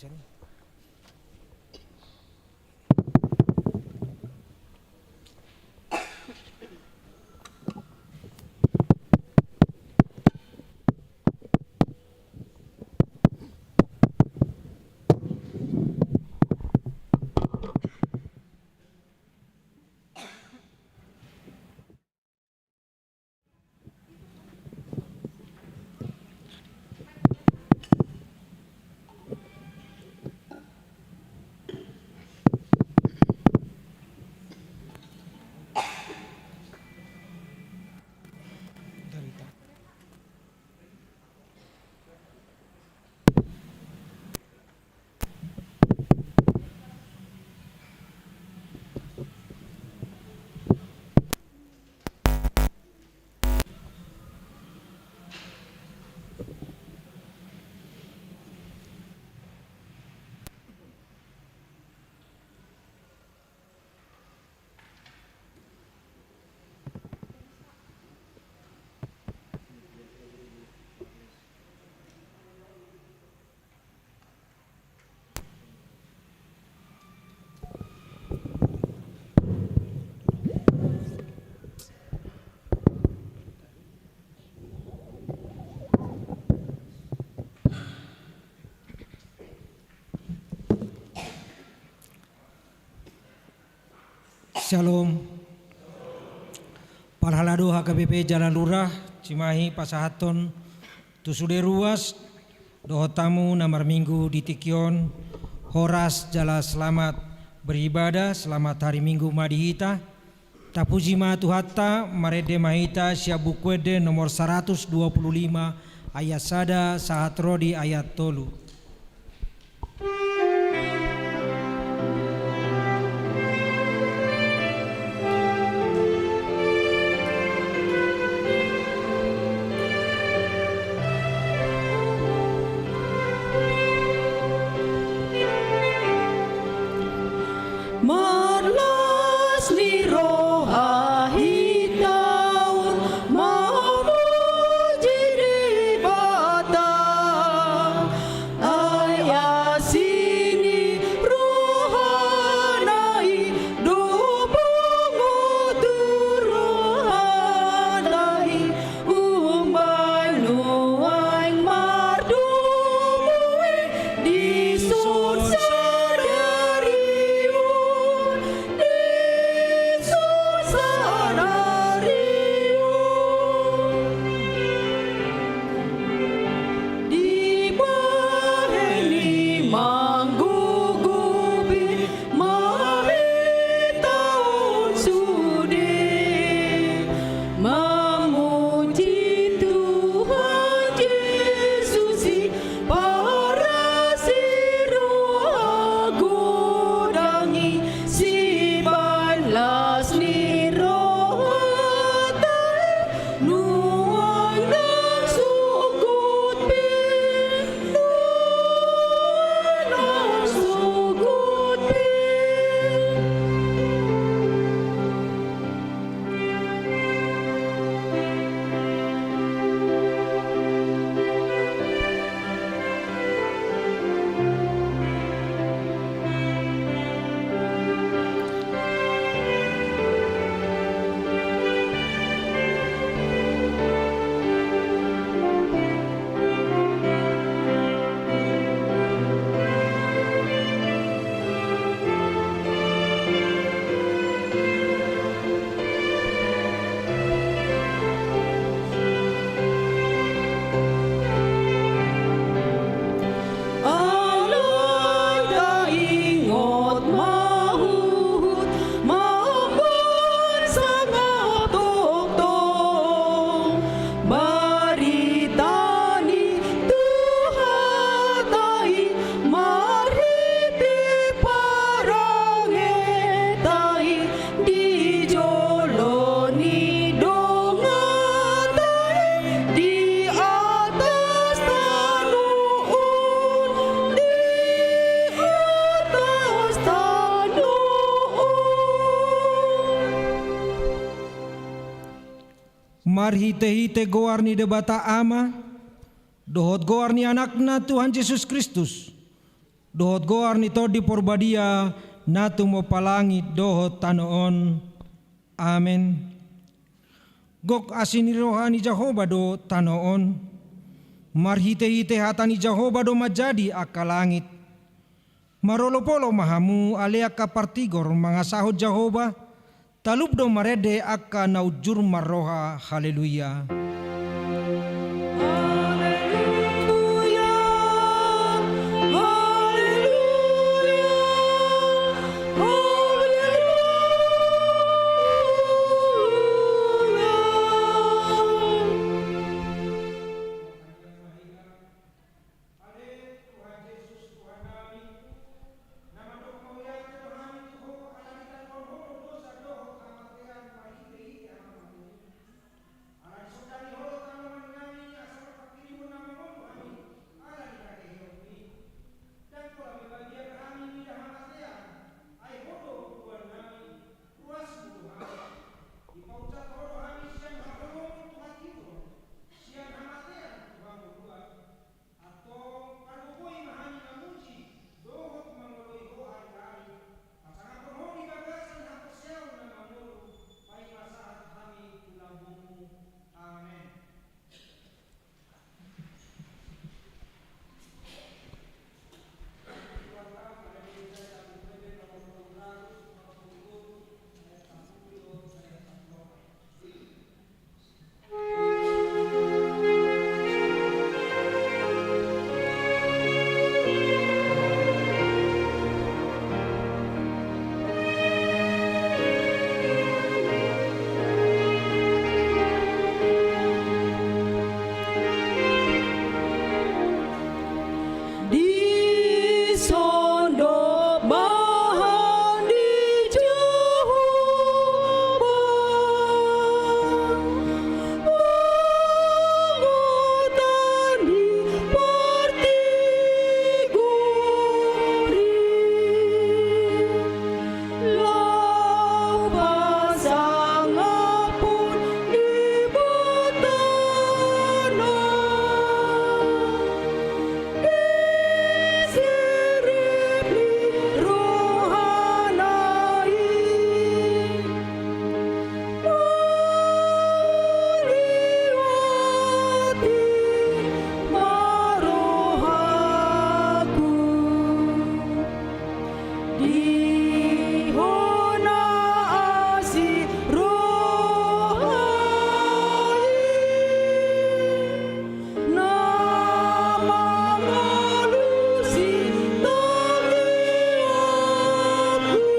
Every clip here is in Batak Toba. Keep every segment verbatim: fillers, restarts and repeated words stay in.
Syalom. Parhalado H K B P Jalalura, cimahi pasahathon tu sude ruas dohot hamu na marminggu di tingki on, horas jala selamat beribadah, selamat hari Minggu ma di hita. Tapuji ma Tuhanta, marende ma hita sian Buku Ende nomor saratus dua pulu lima ayat sada sahat ro di ayat tolu. Marlas ni roha hita on mamuji Debata, ai asi ni rohana i do bongot tu rohanta i. Umbahen nuaeng mardomu i dison sadari on, dison sadari on. Dibahen i manggugupi ma hita on sude, mamuji Tuhan Jesus i, paras ni roha godang i, sibahen las ni rohanta i. Nuaeng nang sogot pe, nuaeng nang sogot pe. Alai taingot ma huhut mamboan sangap tongtong barita ni Tuhanta i, marhite parangenta i, di jolo ni donganta i, di atas tano on, di atas tano on. Marhitehite goar ni Debata Ama dohot goar ni Anakna Tuhan Jesus Kristus, dohot goar ni Tondi Porbadia, na tumompa langit dohot tano on. Amen. Gok asi ni roha ni Jahowa do tano on. Marhitehite hata ni Jahowa do manjadi angka langit. Marolopolop ma hamu ale angka partigor mangasahon Jahowa, talup do marende angka na unjur marroha. Haleluya. Haleluya, haleluya, haleluya. Ale Tuhan Jesus, Tuhan nami, na mandok mauliate do hami tu Ho, ala ni tangihon Ho do dosa dohot hamatean marhitehite hamatean i. Ala ni sondangi Ho do tanoman nami, asa marpanghirimon na mangolu hami ala ni haheheonMi. Ndang pola be bagian hami mida hamatean, ai Ho do buruan nami, ruasMu do hami. Dipaunjak Ho do hami sian haholomon tu hatiuron, sian hamatean tu hangoluan. Antong pargogoi ma hami mamuji dohot mangoloi Ho ari-ari, pasangaphon Ho di bagasan haporseaon na mangolu, paima sahat hami tu lambungMu. Amen. Dison do bahan di Jahowa, pungutan di partigor i. Laho pasangaphon Debatana di sirip ni rohana i. Mauliate ma rohaku di Ho na asi roha i, na mangalusi tangiangku.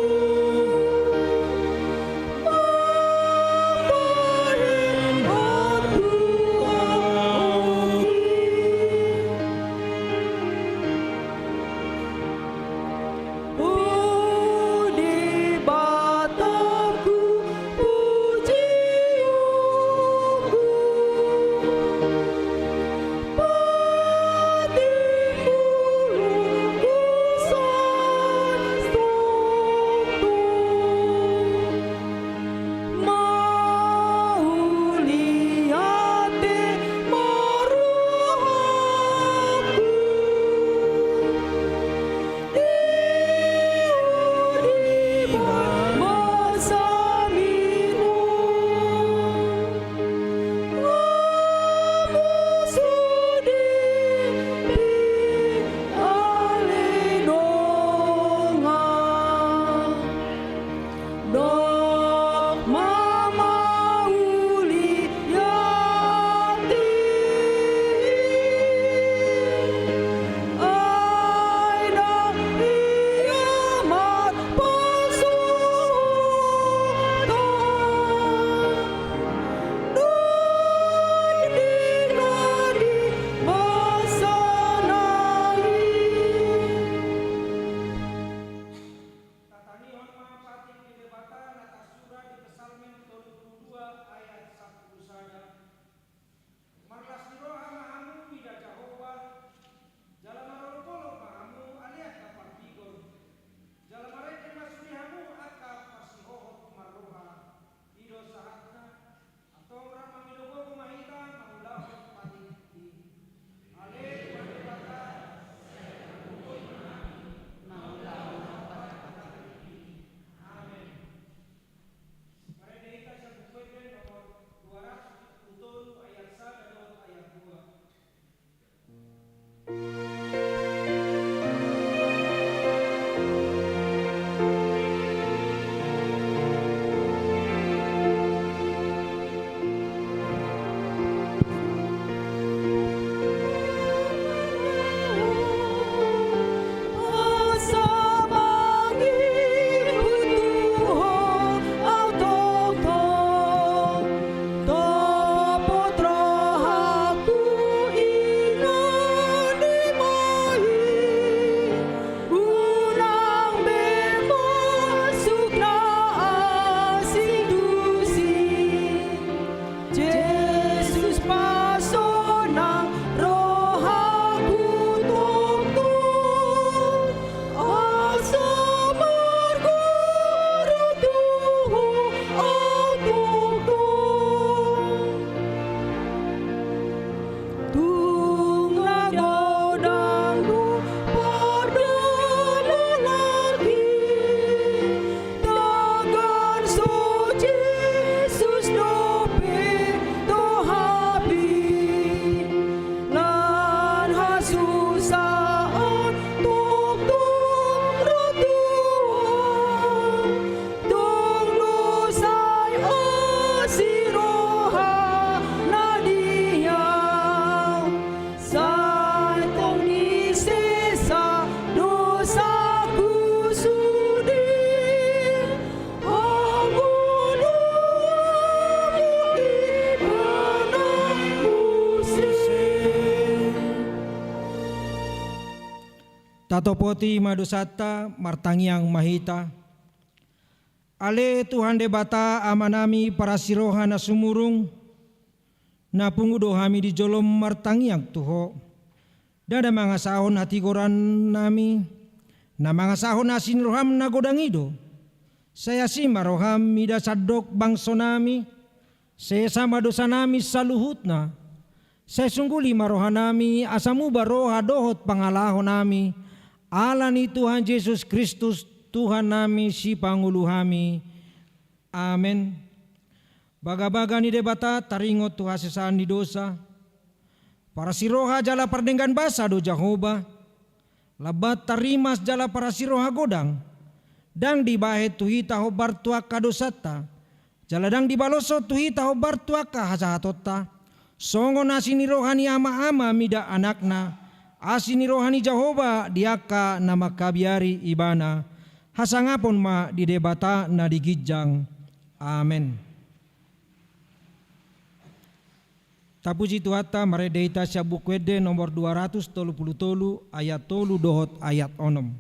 Tatopoti ma dosanta, martangiang ma hita. Ale Tuhan Debata, Amanami parasiroha na sumurung, na pungu do hami di jolom martangiang tu Ho. Ndada mangasahon hatigorannami, na mangasahon asi ni roham na godang i do. Sai asi ma roham mida sandok bangsonami, sesa ma dosanami saluhutna. Sai sungguli ma rohanami asa muba roha dohot pangalahonami, ala ni Tuhan Jesus Kristus, Tuhannami, Sipangolu hami. Amen. Bagabaga ni Debata taringot tu hasesaan ni dosa. Parasiroha jala pardenggan basa do Jahowa. Lambat tarrimas jala parasiroha godang. Ndang dibahen tu hita hombar tu angka dosanta, jala ndang dibaloshon tu hita hombar tu angka hajahatonta. Songon asi ni roha ni ama-ama mida anakna, asi ni roha ni Jahowa di angka na mangkabiari ibana. Hasangapon ma di Debata na di ginjang. Amen. Tapuji Tuhanta, marende hita sian Buku Ende nomor dua ratus tolu pulu tolu, ayat tolu dohot ayat onom.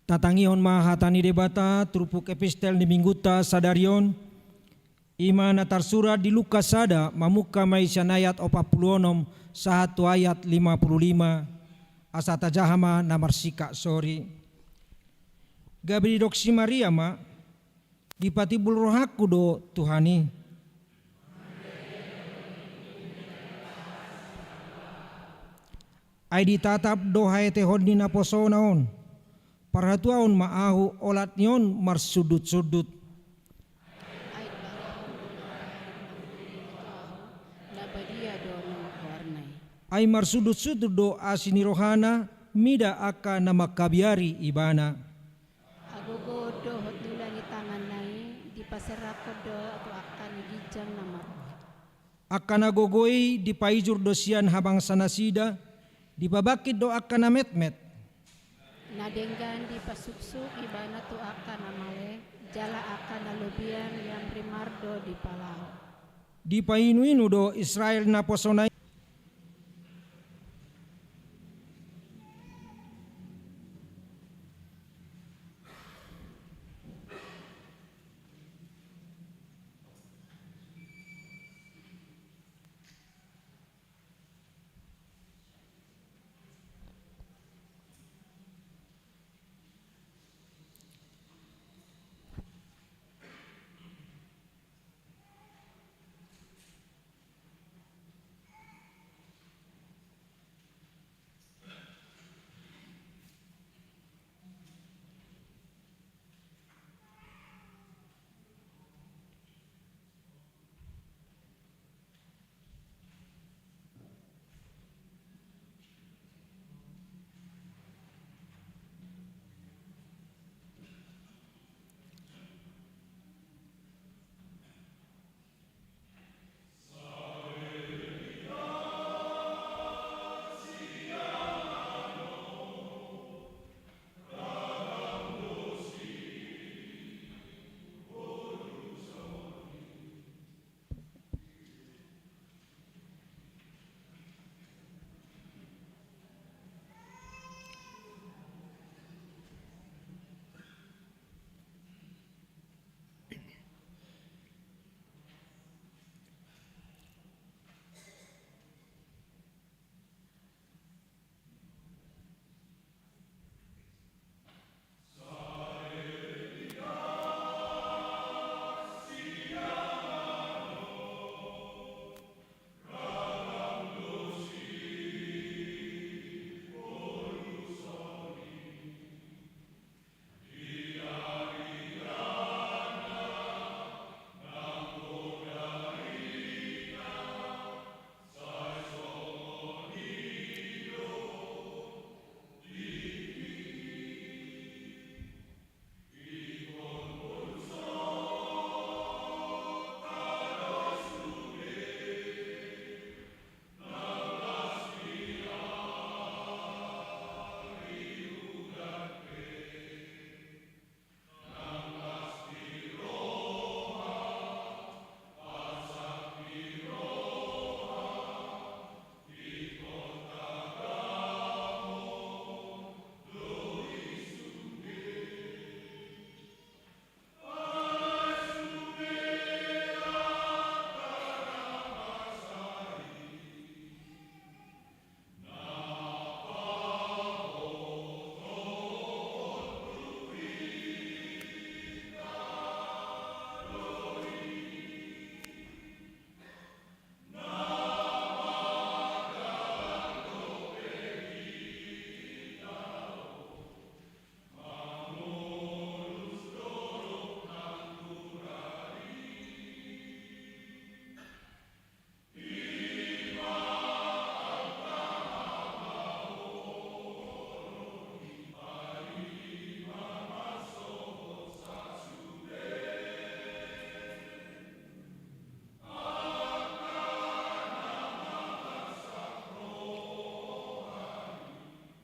Tatangihon ma hata ni Debata, turpuk epistel ni Minggunta sadari on, i ma na tarsurat di Lukas sada, mamungka ma i sian ayat opat pulu onom sahat tu ayat lima pulu lima, asa tajaha ma na marsingkat sori. Gabe didok si Maria ma, dipatimbul rohangku do Tuhan i. Ai ditatap do haetehon ni naposona on. Parhatuaon ma ahu olat ni on marsundutsundut. Ai badia do nunga goarna i. Ai marsundutsundut do asi ni rohana mida angka na mangkabiari ibana. Agogo dohot dula ni tanganna i dipaserahkon do tu angka na ginjang na marroha. Angka na gogo i dipaijur do sian habangsa nasida, dipabangkit do angka na metmet. Na denggan dipasuksuk ibana tu angka na male, jala angka na lobian iamrimar do dipalaho. Dipainuinu do Israel naposona i.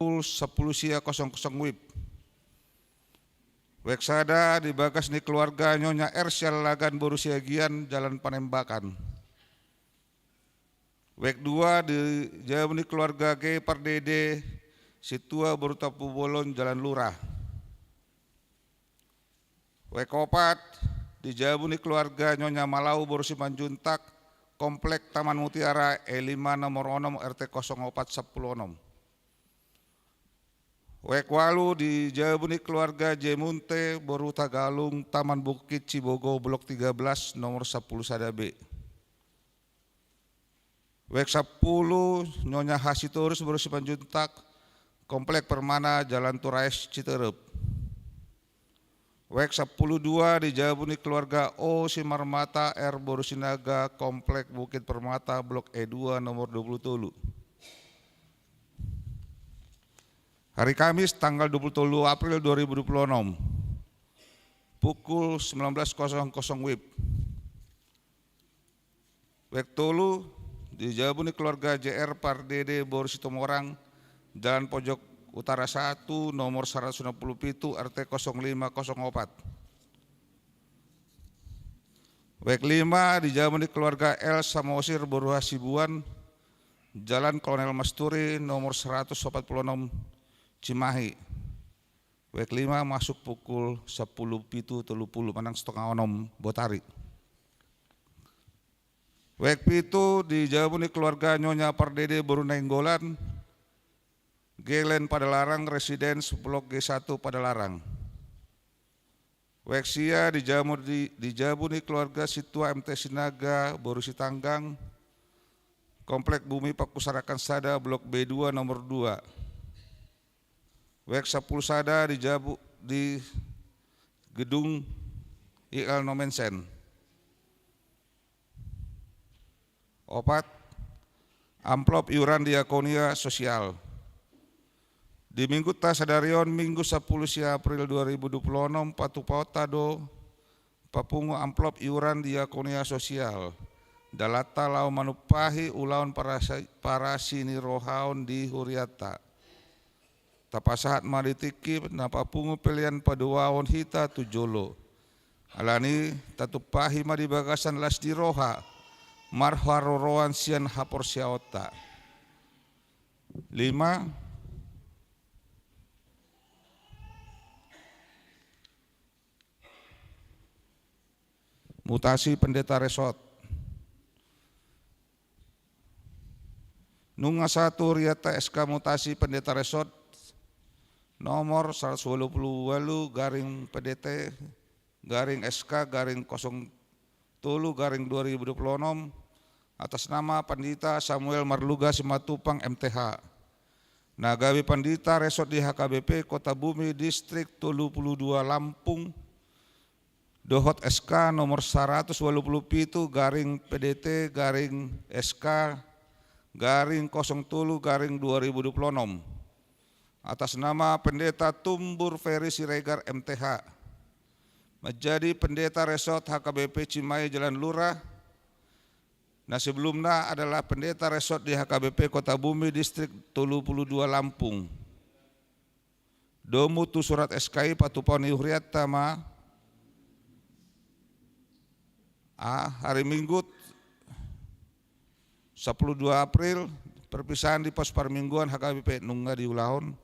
pukul sampulu sia kosong kosong wib. Wek sada di bagas ni keluarga Nyonya R. Siallagan boru Siagian, Jalan Panembakan. Wek dua di jabu ni keluarga G. Pardede Situa boru Tampubolon, Jalan Lurah. Wek opat di jabu ni keluarga Nyonya Malau boru Simanjuntak, Komplek Taman Mutiara, E lima nomor onom, R T kosong opat sampulu onom. Wek walu di jabu ni keluarga Jemunte boru Tagalung, Taman Bukit Cibogo, Blok tiga belas, nomor sampulu sada B. Wek sampulu Nyonya H. Sitorus boru Simanjuntak, Komplek Permana, Jalan Turaes, Citerep. Wek sampulu dua di jabu ni keluarga O. Simarmata R. boru Sinaga, Komplek Bukit Permata, Blok E dua, nomor dua pulu tolu. Hari Kamis, tanggal dua puluh tolu April dua ribu dua puluh enam, pukul sembilan belas kosong kosong wib. Wek tolu di jabu ni keluarga J R Pardede boru Situmorang, Jalan Pojok Utara satu, nomor seratus enam puluh pitu, R T kosong lima kosong opat. Wek lima di jabu ni keluarga L. Samosir boru Hasibuan, Jalan Kolonel Masturi, nomor seratus opat puluh enam, Cimahi. Wek lima masuk pukul sampulu pitu tolu pulu manang setengah onom botari. Wek pitu di jabu ni keluarga Nyonya Pardede boru Nainggolan, Glen Padalarang, Residence, Blok G satu, Padalarang. Wek sia di jabu, di, di jabu ni keluarga Situa M T Sinaga boru Sitanggang, Komplek Bumi Pangkusarakan Sada, Blok B dua, nomor dua. Wek sampulu sada di jabu, di gedung I L Nomensen. Opat, amplop iuran diakonia sosial. Di minggunta sadari on, Minggu sampulu sia April dua ribu dua puluh onom, patupaonta do papungu amplop iuran diakonia sosial, dalanta laho manumpahi ulaon parasi-, parasinirohaon di hurianta. Tapasahat ma di tingki na papungu pelean paduahon hita tu jolo. Alani tatumpahi ma di bagasan las ni roha marharoroan sian haporseaonta. Lima. Mutasi pendeta resort. Nunga sahat tu hurianta S K mutasi pendeta resort nomor seratus walu pulu walu garing P D T garing S K garing kosong tolu garing dua ribu dua puluh onom, atas nama Pandita Samuel Marluga Simatupang M T H, na gabe pandita resort di H K B P Kota Bumi Distrik tolu pulu dua Lampung, dohot S K nomor saratus walu pulu pitu garing P D T garing S K garing kosong tolu garing dua ribu dua puluh onom, atas nama Pendeta Tumbur Ferry Siregar M T H, menjadi pendeta resort H K B P Cimahi Jalan Lurah, na sebelumna adalah pendeta resort di H K B P Kota Bumi Distrik tolu pulu dua Lampung. Domu tu surat S K i patupaon ni hurianta ma. A, hari Minggu sampulu dua April, perpisahan di pos parmingguan H K B P nunga diulahon.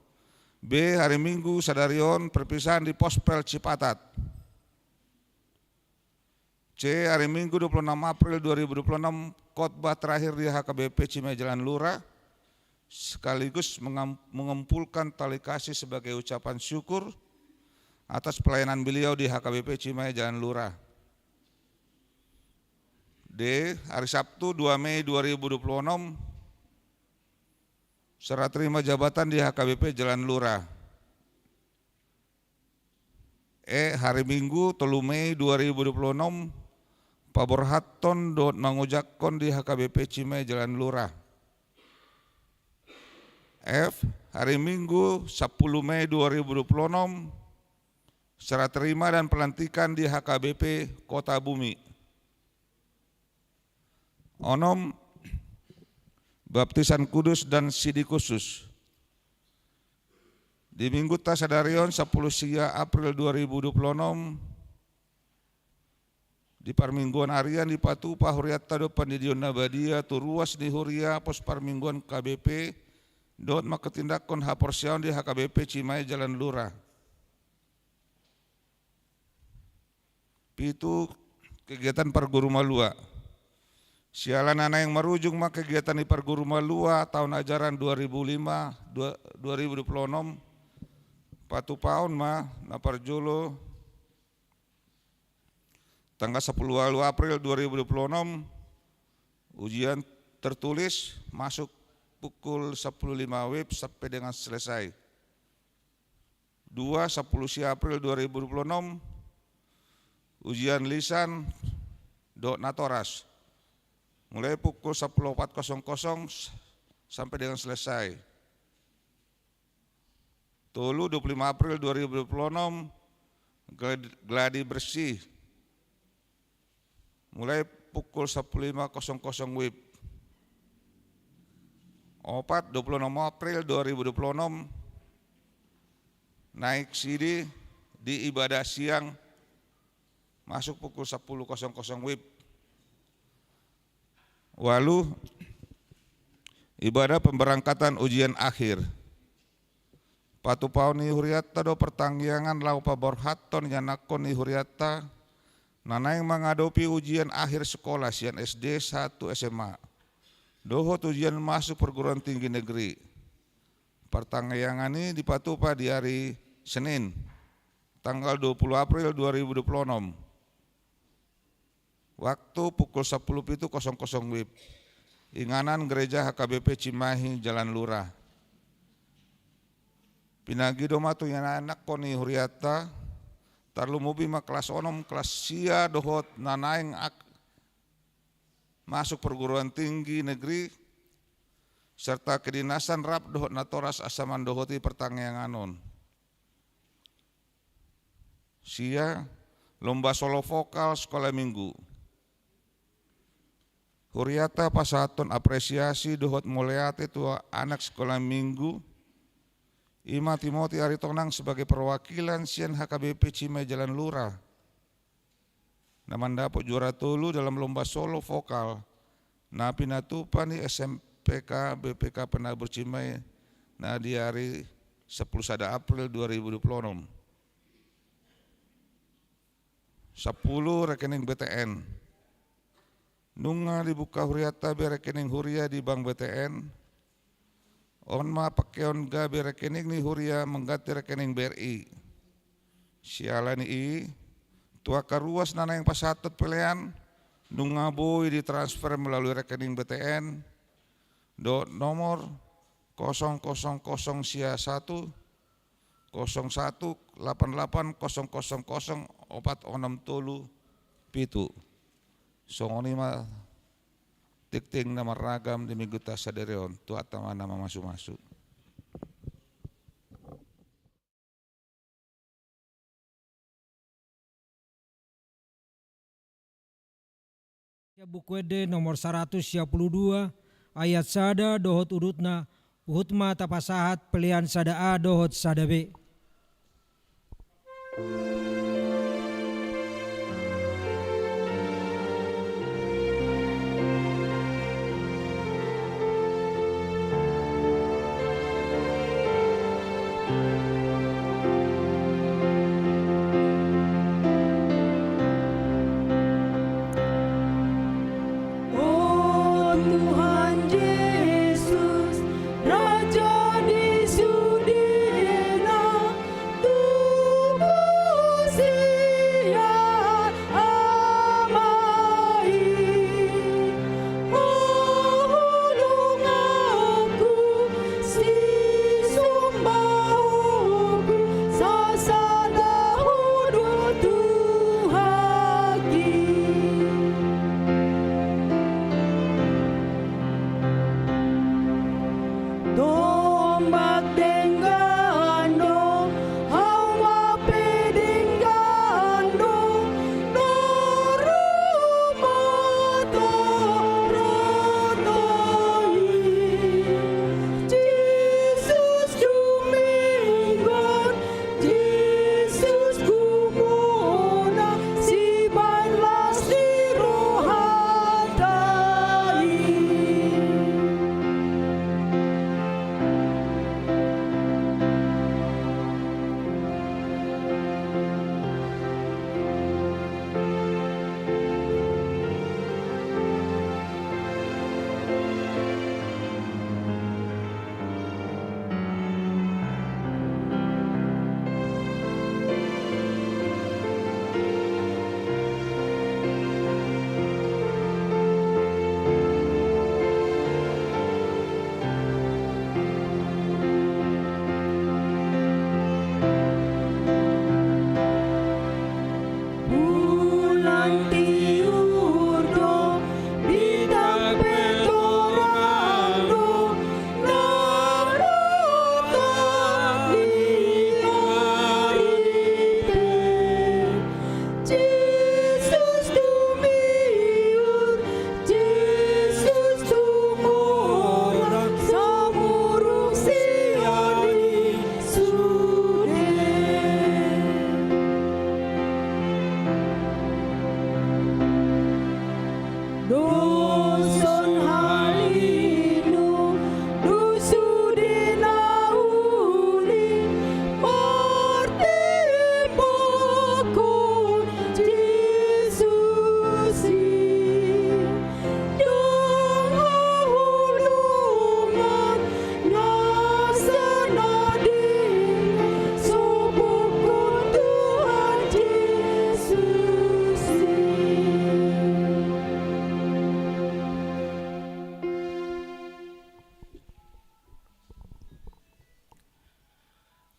B, hari Minggu sadari on, perpisahan di Pospel Cipatat. C, hari Minggu dua puluh enam April dua ribu dua puluh enam, khotbah terakhir di H K B P Cimahi Jalan Lurah, sekaligus mengam-, mengumpulkan tali kasih sebagai ucapan syukur atas pelayanan beliau di H K B P Cimahi Jalan Lurah. D, hari Sabtu dua Mei dua ribu dua puluh enam, serah terima jabatan di H K B P Jalan Lurah. E, hari Minggu tolu Mei dua ribu dua puluh enam, paborhathon dohot mangojakhon di H K B P Cimahi Jalan Lurah. F, hari Minggu sampulu Mei dua ribu dua puluh enam, serah terima dan pelantikan di H K B P Kota Bumi. Onom, baptisan kudus dan sidi khusus. Di minggunta sadari on, sampulu sia April dua ribu dua puluh enam, di parmingguan arian dipatupa hurianta do pandidion na badia tu ruas ni huria pos parmingguan H K B P dohot manghatindanghon haporseaon di H K B P Cimahi Jalan Lurah. Pitu, kegiatan parguru malua. Siala na naeng marujung ma kegiatan ni parguru malua taon ajaran dua ribu lima, dua, dua ribu dua puluh enam, patupaon ma na parjolo tanggal sampulu ualu April dua ribu dua puluh enam, ujian tertulis masuk pukul sampulu lima W I B sampe dengan selesai. Dua, sampulu sia April dua ribu dua puluh enam, ujian lisan dohot natoras, mulai pukul sampulu opat kosong kosong s-, sampe dengan selesai. Tolu, dua puluh lima April dua ribu dua puluh enam, glad-, gladi bersih, mulai pukul sampulu lima kosong kosong W I B. Opat, dua puluh enam April dua ribu dua puluh enam, naik sidi di ibadah siang, masuk pukul sampulu kosong kosong W I B. Ualu, ibadah pemberangkatan ujian akhir. Patupaon ni hurianta do partangiangan laho paborhathon ianakhon ni hurianta na naeng mangadopi ujian akhir sekolah sian S D sahat tu S M A dohot ujian masuk perguruan tinggi negeri. Partangiangan i dipatupa di ari Senin, tanggal dua puluh April dua ribu dua puluh enam. Waktu pukul sampulu pitu kosong kosong W I B. Inganan gereja H K B P Cimahi, Jalan Lurah. Pinangido ma tu ianakhon ni hurianta, tarlumobi ma kelas onom, kelas sia dohot na naeng ak-, masuk perguruan tinggi negeri, serta kedinasan rap dohot natoras asa mandohoti partangiangan on. Sia, lomba solo vokal sekolah minggu. Hurianta pasahathon apresiasi dohot mauliate tu anak sekolah minggu, i ma Timoti Aritonang sebagai perwakilan sian H K B P Cimahi Jalan Lurah, na mandapot juara tolu dalam lomba solo vokal na pinatupa ni S M P K B P K Penabur Cimahi na di ari sampulu sada April dua ribu dua puluh enam. Sampulu, rekening B T N. Nunga dibuka hurianta be rekening huria di bank B T N. On ma pangkeon gabe rekening ni huria mengganti rekening B R I. Siala ni i, tu angka ruas na naeng pasahathon pelean, nunga boi ditransfer melalui rekening B T N dohot nomor kosong kosong kosong sia satu, kosong satu, lapan lapan, kosong kosong kosong, opat onom tolu pitu. Songon i ma tingting na marragam di minggunta sadari on, Tuhanta ma na mamasumasu. Buku Ende nomor saratus sia pulu dua, ayat sada dohot udutna, huhut ma tapasahat pelean sada A dohot sada B. O Tuhan Jesus, Raja di sude na tubu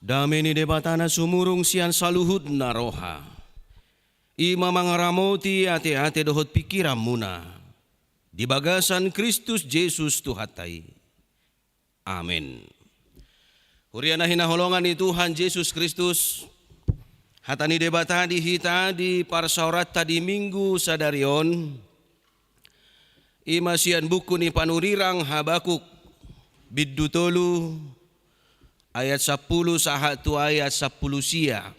Dame ni Debata na sumurung sian saluhutna roha, i ma mangaramoti ateate dohot pingkiranmuna di bagasan Kristus Jesus Tuhanta i. Amen. Huria na hinaholongan ni Tuhan Jesus Kristus, hata ni Debata di hita di parsaoranta di Minggu sadari on, i ma sian buku ni panurirang Habakuk, bindu tolu, ayat sampulu sahat tu ayat sampulu sia.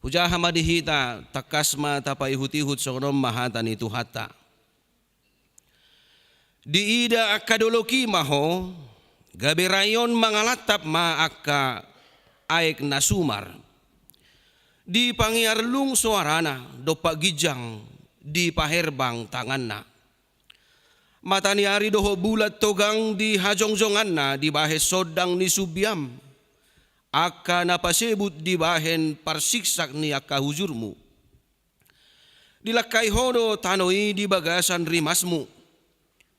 Hujaha ma di hita, tangkas ma tapaihutihut, songon on ma hata ni Tuhanta. Diida angka dolok i ma ho, gabe raion mangalantap ma angka aek na sumar. Dipangiarlung soarana dompak ginjang, dipaherbang tanganna. Mata ni ari dohot bulan togang di hajongjonganna dibahen sondang ni sumbiam, angka na pasebut dibahen parsiksak ni angka hujurmu. Dilangkai ho do tano i di bagasan rimasmu,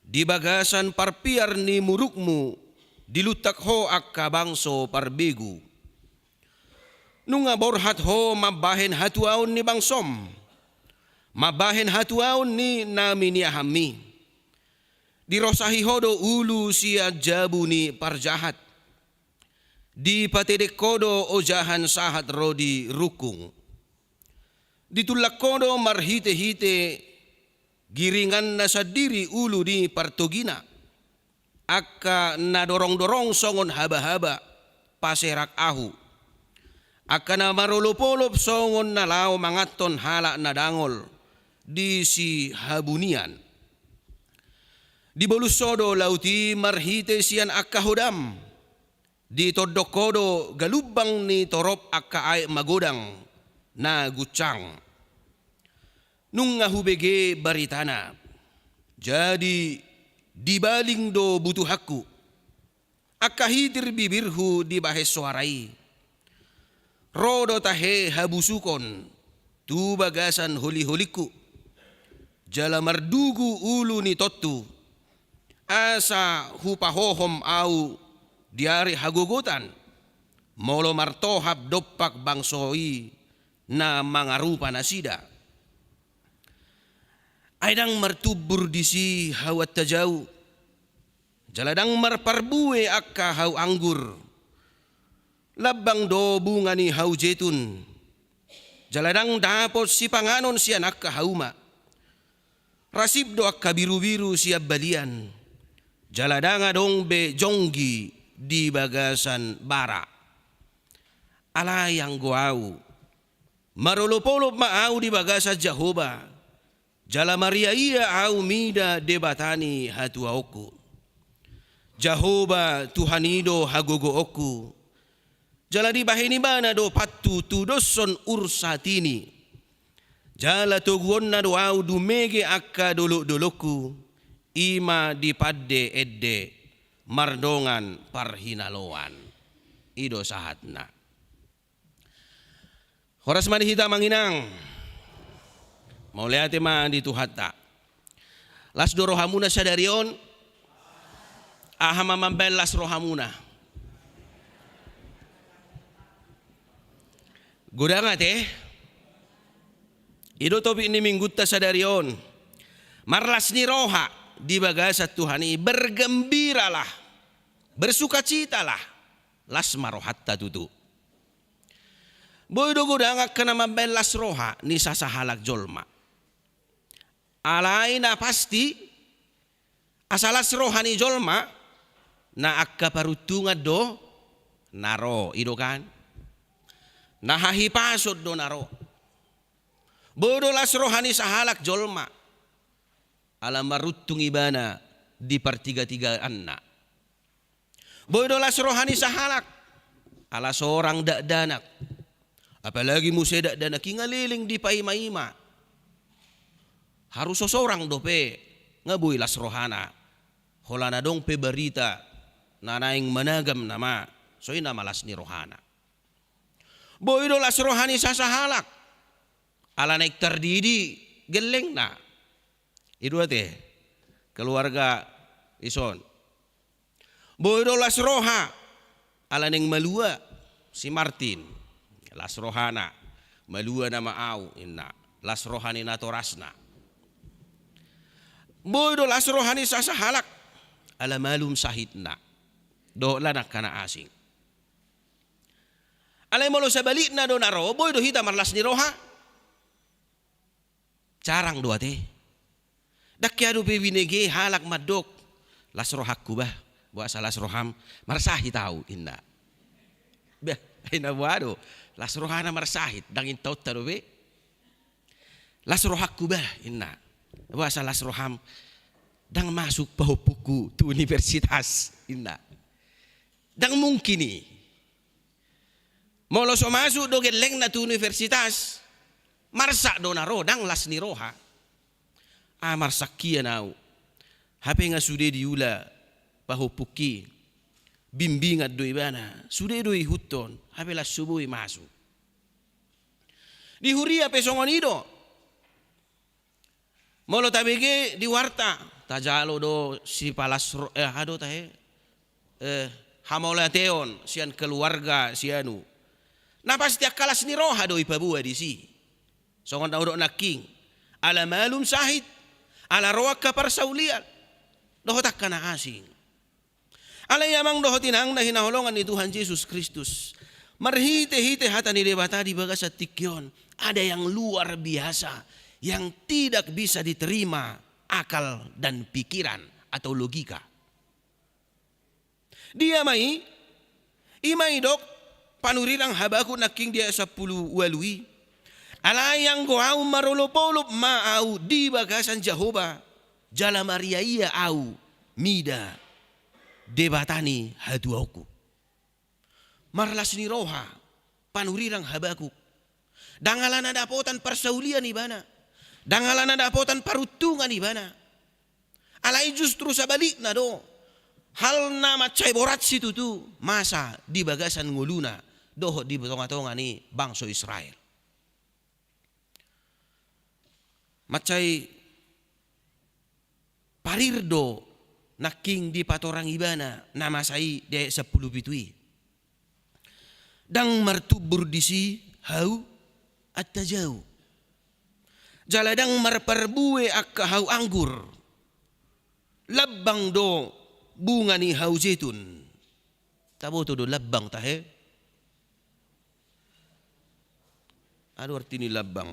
di bagasan parpiar ni murukmu diluntak ho angka bangso parbegu. Nunga borhat ho mambahen hatuaon ni bangsom, mambahen hatuaon ni na miniahanmi. Dirosahi ho do ulu sian jabu ni parjahat. Dipatedek ho do ojahan sahat ro di rungkung. Ditulak ho do marhitehite giringanna sandiri ulu ni partogina. Angka na dorongdorong songon habahaba paserak ahu. Angka na marolopolop songon na laho manganhon halak na dangol di sihabunian. Dibolus ho do laut i marhite sian angka hodam. Ditondok ho do galumbang ni torop angka aek magodang na guncang. Nunga hubege baritana. Jadi dibaling do butuhanku. Angka hitir bibirhu dibahen soara i. Ro do tahe habusukon tu bagasan holiholingku. Jala mardugu ulu ni tontu. Asa hupahohom ahu di ari hagogotan. Molo martohap dompak bangso i na mangarupa nasida. Ai ndang martumbur disi hau antajau. Jala ndang marparbue angka hau anggur. Lambang do bunga ni hau jetun. Jala ndang dapot sipanganon sian angka hauma. Rasip do angka birubiru sian balian. Jala ndang adong be jonggi di bagasan bara. Alai anggo ahu, marolopolop ma ahu di bagasan Jahowa. Jala mariaia ahu mida Debata ni hatuaonku. Jahowa Tuhan i do hagogoonku. Jala dibahen ibana do pantu tudoshon ursat i. Jala toguonna do ahu dumege angka dolokdolokku. I ma di pande ende mardongan parhinaloan. I do sahatna. Horas ma di hita amang inang. Mauliate ma di Tuhanta. Las do rohamuna sadari on? Aha ma mambaen las rohamuna? Godang ate. I do topik ni minggunta sadari on. Marlas ni roha di bagasan Tuhan i, bergembiralah, bersukacitalah. Las ma rohanta tutu. Boi do godang angka na mambaen las roha ni sasahalak jolma. Alai na pasti, asa las roha ni jolma, na angka paruntungan do na ro, i do kan? Na hahipason do na ro. Boi do las roha ni sahalak jolma, ala maruntung ibana di partigatigaanna. Boi do las roha ni sahalak, ala sorang dakdanak. Apalagi muse dakdanak i nga leleng dipaimaima. Haru so sorang dope, nga boi las rohana. Holan adong pe barita na naeng managam nama, so i nama las ni rohana. Boi do las roha ni sasahalak, ala naeng tardidi gellengna. I do ate, keluarga ison. Boi do las roha, ala naeng malua. Si Martin, las rohana, malua nama au, inna, las roha ni natorasna. Boi do las roha ni sasahalak, ala malum sahitna. Dohot lan angka na asing. Alai molo sabalikna do na ro, boi do hita marlas ni roha. Jarang do ate. Ndang hea dope binege halak mandok, las rohangku bah, boasa las roham, marsahit au, inna. Bah, inna boha do, las rohana marsahit, ndang intaonta dope. Las rohangku bah, inna. Boasa las roham, ndang masuk pahompungku tu universitas, inna. Ndang mungkin i. Molo so masuk do gellengna tu universitas, marsak do na ro, ndang las ni roha. Ah, marsak hian au. Hape nga sude diula pahompungki. Bimbingan do ibana, sude do ihuthon, hape las so boi masuk. Di huria pe songon i do. Molo tabege di warta, tajalo do sipalas ro-, eh, aha do tahe, eh, hamauliateon sian keluarga, sianu. Na pasti angka las ni roha do ipaboa disi. Songon na hudok nangkin, ala malum sahit, ala ro angka parsaulian, dohot angka na asing. Alai amang dohot inang na hinaholongan ni Tuhan Jesus Kristus, marhite-hite hata ni Debata di bagasan tingki on, ada yang luar biasa, yang tidak bisa diterima akal dan pikiran atau logika. Dia ma i? I ma didok panurirang Habakuk nangkin di ayat sampulu ualu i. Alai anggo au marolop-olop ma au di bagasan Jahowa, jala mariaia au mida Debata ni hatuaonku. Marlas ni roha panurirang Habakuk. Ndang alana dapotan parsaulian ibana, ndang alana dapotan paruntungan ibana. Alai justru sabalikna do, hal na mansai borat situtu masa di bagasan ngoluna dohot di tonga-tonga ni bangso Israel. Mansai parir do nangkin dipatorang ibana na masa i di ayat sampulu pitu i. Ndang martumbur disi hau antajau, jala ndang marparbue angka hau anggur. Lambang do bunga ni hau jetun. Taboto do lambang tahe? Aha do arti ni lambang?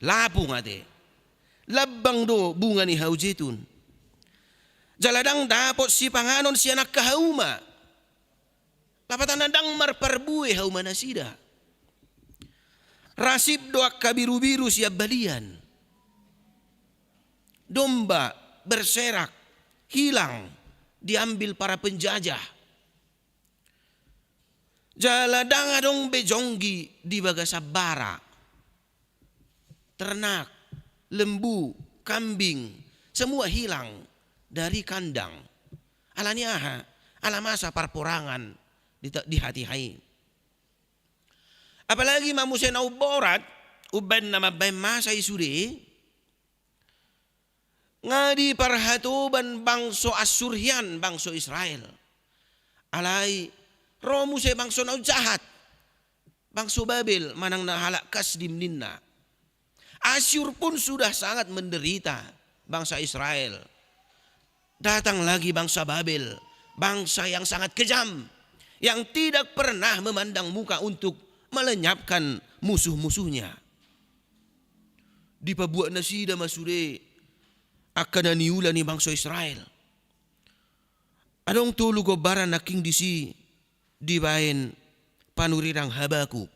Lapung ate. Lambang do bunga ni hau jetun. Jala ndang dapot sipanganon sian angka hauma. Lapatanna ndang marparbue hauma nasida. Rasip do angka birubiru sian balian. Domba berserak, hilang, diambil para penjajah. Jala ndang adong be jonggi di bagasan bara. Ternak, lembu, kambing, semua hilang dari kandang. Ala ni aha? Ala masa parporangan di ta-, di hatiha i. Apalagi ma muse na umborat, umbaen na mambaen masa i sude, nga diparhatoban bangso Assur hian bangso Israel. Alai ro muse bangso na umjahat, bangso Babel manang na halak Kasdim ninna. Asyur pun sudah sangat menderita bangsa Israel. Datang lagi bangsa Babel, bangsa yang sangat kejam, yang tidak pernah memandang muka untuk melenyapkan musuh-musuhnya. Dipabuat nasida ma sude angka na niula ni bangso Israel. Adong tolu gombaran nangkin disi dibaen panurirang Habakuk.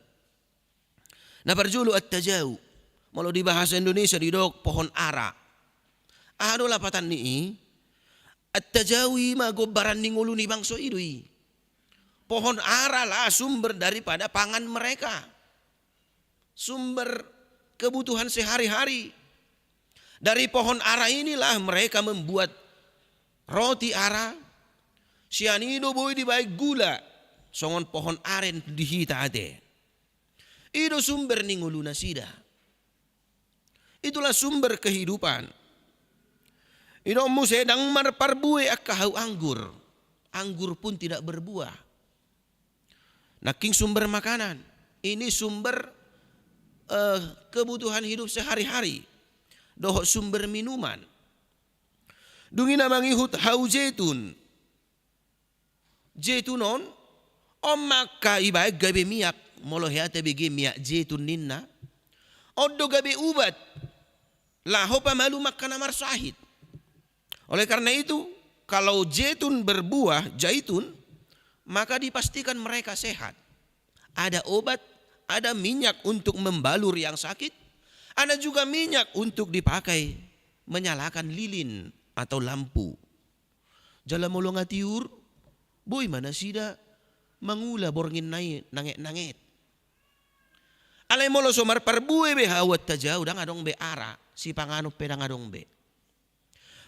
Na parjolo attajau, molo di bahasa Indonesia didok pohon ara. Aha do lapatan ni i? Attajau i ma gombaran ni ngolu ni bangso i do i. Pohon ara lah sumber daripada pangan mereka. Sumber kebutuhan sehari-hari. Dari pohon ara inilah mereka membuat roti ara, sian i do boi dibaen gula, songon pohon aren di hita ate. I do sumber ni ngolu nasida. Itulah sumber kehidupan. Didok muse ndang marparbue angka hau anggur. Anggur pun tidak berbuah. Nangkin sumber makanan, ini sumber, eh, kebutuhan hidup sehari-hari, dohot sumber minuman. Dung i na mangihut hau jetun. Jetun on, on ma angka ibaen gabe miak, molo hea tabege miak jetun ninna. On do gabe ubat laho pamalum angka na marsahit. Oleh karena itu, kalau jetun berbuah, jaitun, maka dipastikan mereka sehat. Ada obat, ada minyak untuk membalur yang sakit, ada juga minyak untuk dipakai menyalakan lilin atau lampu. Jala molo nga tiur, boi ma nasida mangula borngin na i nanget-nanget. Alai molo so marparbue be hau antajau, ndang adong be ara, sipanganon pe ndang adong be.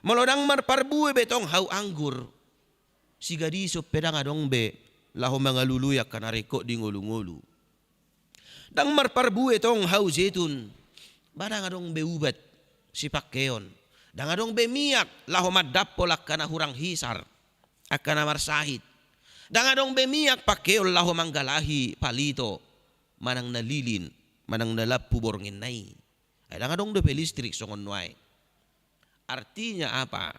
Molo ndang marparbue be tong hau anggur, sigadison pe ndang adong be laho mangalului angka na ringkot di ngolu-ngolu. Ndang marparbue tong hau jetun, ba ndang adong be ubat sipangkeon. Ndang adong be miak laho mandampol angka na hurang hisar, angka na marsahit. Ndang adong be miak pangkeon laho manggalahi palito, manang na lilin, manang na lampu borngin na i. Ai ndang adong dope listrik songon nuaeng. Artinya apa?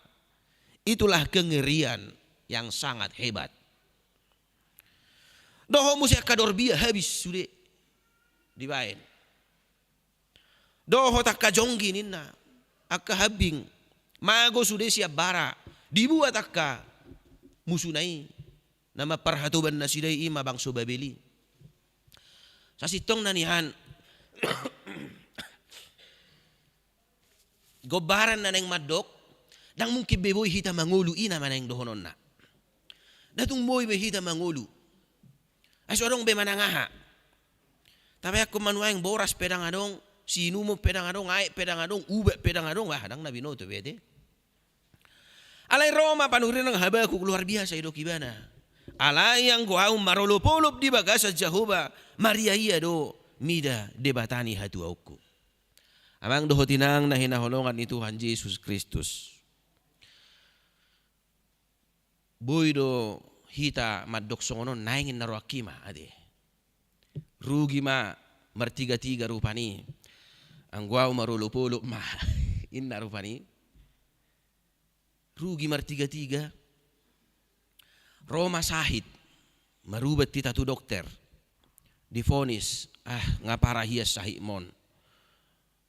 Itulah kengerian yang sangat hebat. Dohot muse angka dorbia habis sude dibaen. Dohot angka jonggi ninna, angka hambing, mago sude sian bara, dibuat angka musuna i, na mamparhatoban nasida i ima bangso Babel i. Sasintongna nian, gombaran na naeng mandok, ndang mungkin be boi hita mangolu, i na ma naeng dohononna. Ndang tung boi be hita mangolu. Ai so adong be manang aha. Tapaihon ma nuaeng, boras pe ndang adong, siinumon pe ndang adong, aek pe ndang adong, ubat pe ndang adong, bah, ndang na binoto be ate. Alai ro ma panurirang Habakuk, luar biasa didok ibana. Alai anggo ahu marolopolop di bagasan Jahowa, mariaia do mida Debata ni hatuaonku. Amang dohot inang na hinaholongan ni Tuhan Jesus Kristus. Boi do hita mandok songon on, naeng inna rohangki ma ate. Rugi ma martigatiga rupani. Anggo ahu marolopolop ma, inna rupani. Rugi martigatiga. Ro ma sahit, marubat hita tu dokter. Difonis, ah, nga parah hian sahitmon.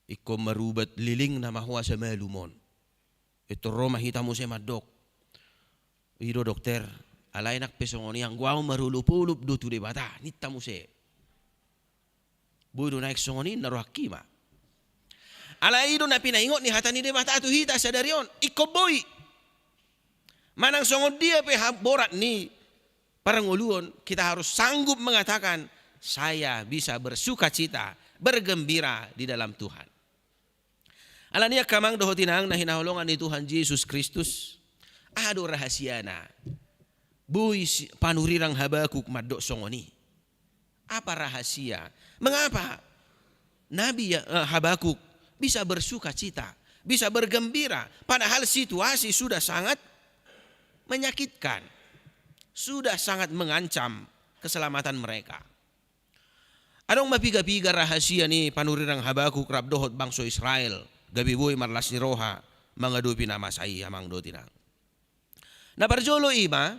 Ingkon marubat leleng nama ho asa malum on. Pintor ro ma hita muse mandok, i do dokter, alai nang pe songon i, anggo ahu marolopolop do tu Debata, ninta muse. Boi do naeng songon i, inna rohangki ma. Alai i do na pinaingot ni hata ni Debata tu hita sadari on, ingkon boi. Manang songon dia pe ha-, borat ni parngoluon, kita harus sanggup mengatakan, saya bisa bersukacita, bergembira di dalam Tuhan. Alani i angka amang dohot inang na hinaholongan ni Tuhan Jesus Kristus, aha do rahasiana? Boi si-, panurirang Habakuk mandok songon i. Apa rahasia? Mengapa Nabi, eh, Habakuk bisa bersukacita, bisa bergembira, padahal situasi sudah sangat menyakitkan, sudah sangat mengancam keselamatan mereka? Adong ma piga-piga rahasia ni panurirang Habakuk rap dohot bangso Israel, gabe boi marlas ni roha mangadopi na masa i, amang dohot inang. Na parjolo i ma,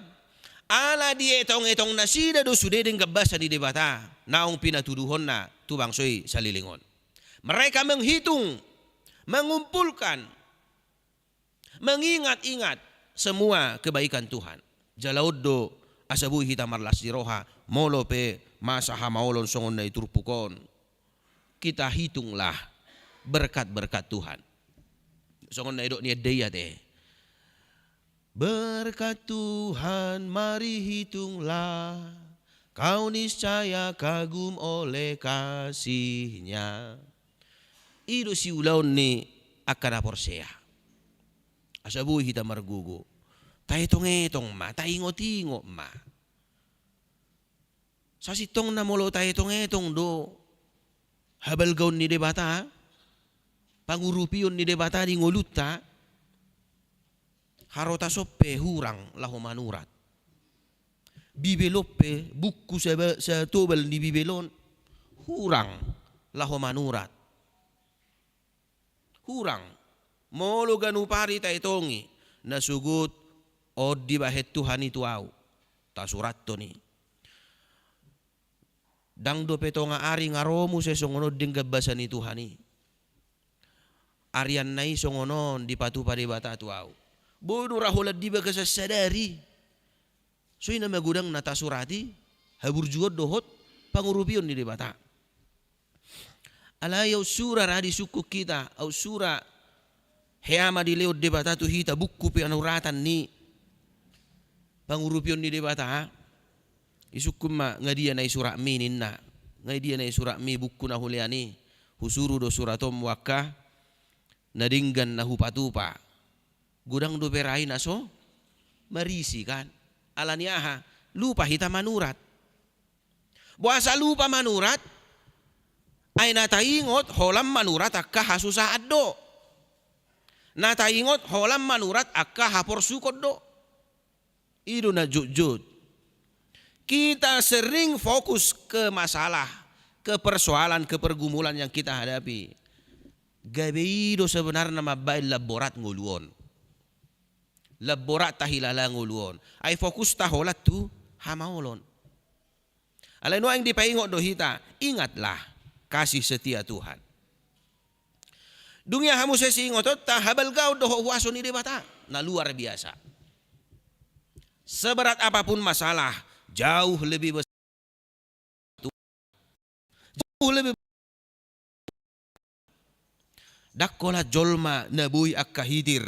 ala dietong-etong nasida do sude denggan basa ni Debata naung pinatuduhonna tu bangso i saleleng on. Mereka menghitung, mengumpulkan, mengingat-ingat semua kebaikan Tuhan. Jala on do asa boi hita marlas ni roha, molo pe masa hamaolon songon na di turpuk on. Kita hitunglah berkat-berkat Tuhan. Songon na didok ni ende i ate. Berkat Tuhan, mari hitunglah, kau niscaya kagum oleh kasih-Nya. I do siulaon ni angka na porsea. Asa boi hita margogo. Taetong-etong ma, taingot-ingot ma. Sasintongna molo taetong-etong do habalgaon ni Debata, pangurupion ni Debata di ngolunta, harotas on pe hurang laho manurat. Bibel on pe, buku saba-, satobal ni Bibel on, hurang laho manurat. Hurang. Molo ganup ari taetongi, na sogot on dibahen Tuhan i tu ahu, tasurathon i. Ndang dope tonga ari nga ro muse songon on denggan basa ni Tuhan i. Arianna i songon on dipatupa Debata tu ahu. Boi do ra holan di bagasan sadari. Songon i na magodang na tasurati, haburjuon dohot pangurupion ni Debata. Alai aut sura ra disungkun hita, aut sura hea ma dilehon Debata tu hita buku panuratan ni pangurupion ni Debata. Disungkun ma, nga dia na i suratmi ninna, nga dia na i suratmi buku na hulean i, husuru do surat on mu angka na denggan na hupatupa. Godang dope ra i na so marisi kan. Alani aha? Lupa hita manurat. Boasa lupa manurat? Ai na taingot holan manurat angka hasusaan do. Na taingot holan manurat angka haporsukon do. I do na jotjot. Kita sering fokus ke masalah, ke persoalan, ke pergumulan yang kita hadapi. Gabe i do sebenarna mambaen lam borat ngolu on. Lam borat tahilala ngolu on. Ai fokusta holan tu hamaolon. Alai nuaeng dipaingot do hita, ingatlah kasih setia Tuhan. Dung i aha muse siingotonta? Habalgaon dohot huaso ni Debata na luar biasa. Seberat apapun masalah, jauh lebih besar, jauh lebih Ndang holan jolma na boi angka hitir,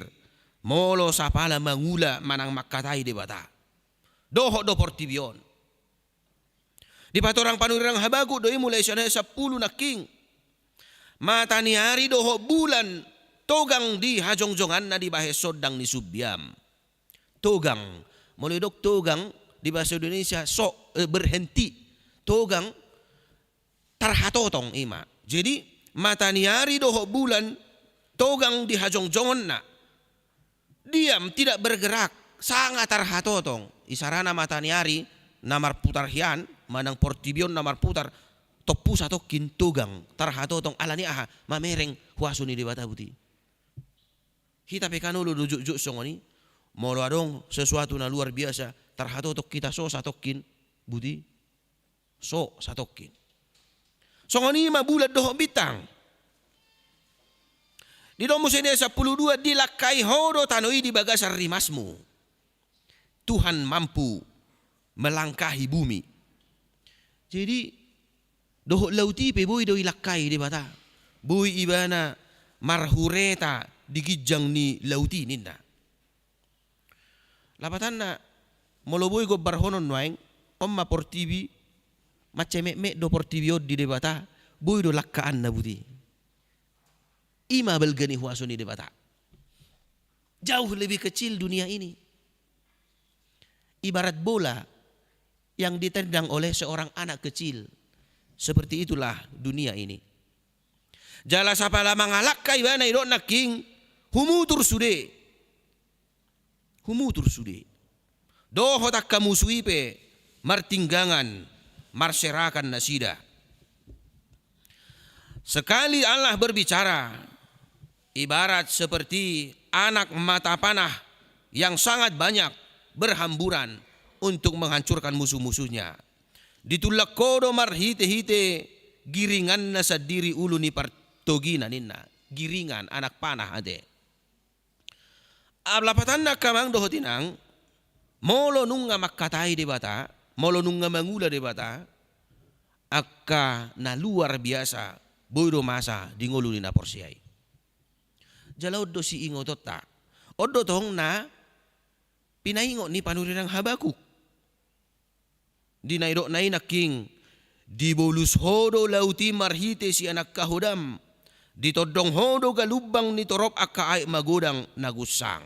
molo sapala mangula manang mangkatai Debata. Dohot do portibi on. Dipatorang panurirang Habakuk do i mulai sian ayat sampulu nangkin. Mata ni ari dohot bulan togang di hajongjonganna dibahen sondang ni sumbiam. Togang. Molo didok togang di bahasa Indonesia, sok, eh, berhenti. Togang, tarhatotong i ma. Jadi, mata ni ari dohot bulan togang di hajongjongonna. Diam, tidak bergerak, sanga tarhatotong. Isarana mata ni ari na marputar hian, manang portibi on na marputar, tompu satongkin togang, tarhatotong, alani aha? Mamereng huaso ni Debata buti. Hita pe kan olo do jotjot songon i, molo adong sesuatu na luar biasa, tarhatotong hita so satongkin buti, so satongkin. Songon i ma bulan dohot bintang. Didok muse di ayat sampulu dua, dilangkai ho do tano i di bagasan rimasmu. Tuhan mampu melangkahi bumi. Jadi, dohot laut i pe boi do ilangkai Debata. Boi ibana marhureta di ginjang ni laut i ninna. Lapatanna, molo boi gombarhonon nuaeng, on ma portibi, mansai metmet do portibi on di Debata, boi do langkaanna buti. I ma balga ni huaso ni Debata. Jauh lebih kecil dunia ini. Ibarat bola yang ditendang oleh seorang anak kecil. Seperti itulah dunia ini. Jala sapala mangalangka ibana, didok nangkin, humutur sude. Humutur sude. Dohot angka musu i pe martinggangan, marserakan nasida. Sekali Allah berbicara, ibarat seperti anak mata panah yang sangat banyak berhamburan untuk menghancurkan musuh-musuhnya. Ditulak ho do marhite-hite giringanna sandiri ulu ni partogina ninna. Giringan, anak panah ate. Lapatanna angka amang dohot inang, molo nunga mangkatai Debata, molo nunga mangula Debata, angka na luar biasa boi do masa di ngolu ni na porsea i. Jala on do siingotonta. On do tong na pinaingot ni panurirang Habakuk. Di na didokna i nangkin, dibolus ho do laut i marhite sian angka hodam, ditondong ho do galumbang ni torop angka aek magodang na gunsang.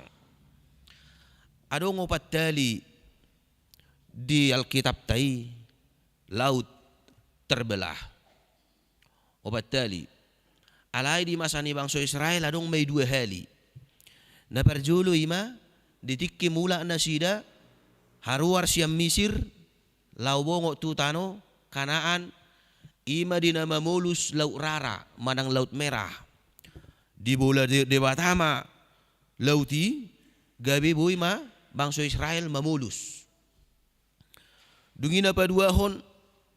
Adong opat hali di Alkitapta i laut terbelah. Opat hali. Alai di masa ni bangso Israel adong ma i dua hali. Na parjolo i ma, di tingki mulak nasida haruar sian Misir, laho bongot tu tano Kanaan, i ma di na mamolus Laut Rara manang Laut Merah. Dibola De-, Debata ma laut i, gabe boi ma bangso Israel mamolus. Dung i na paduahon,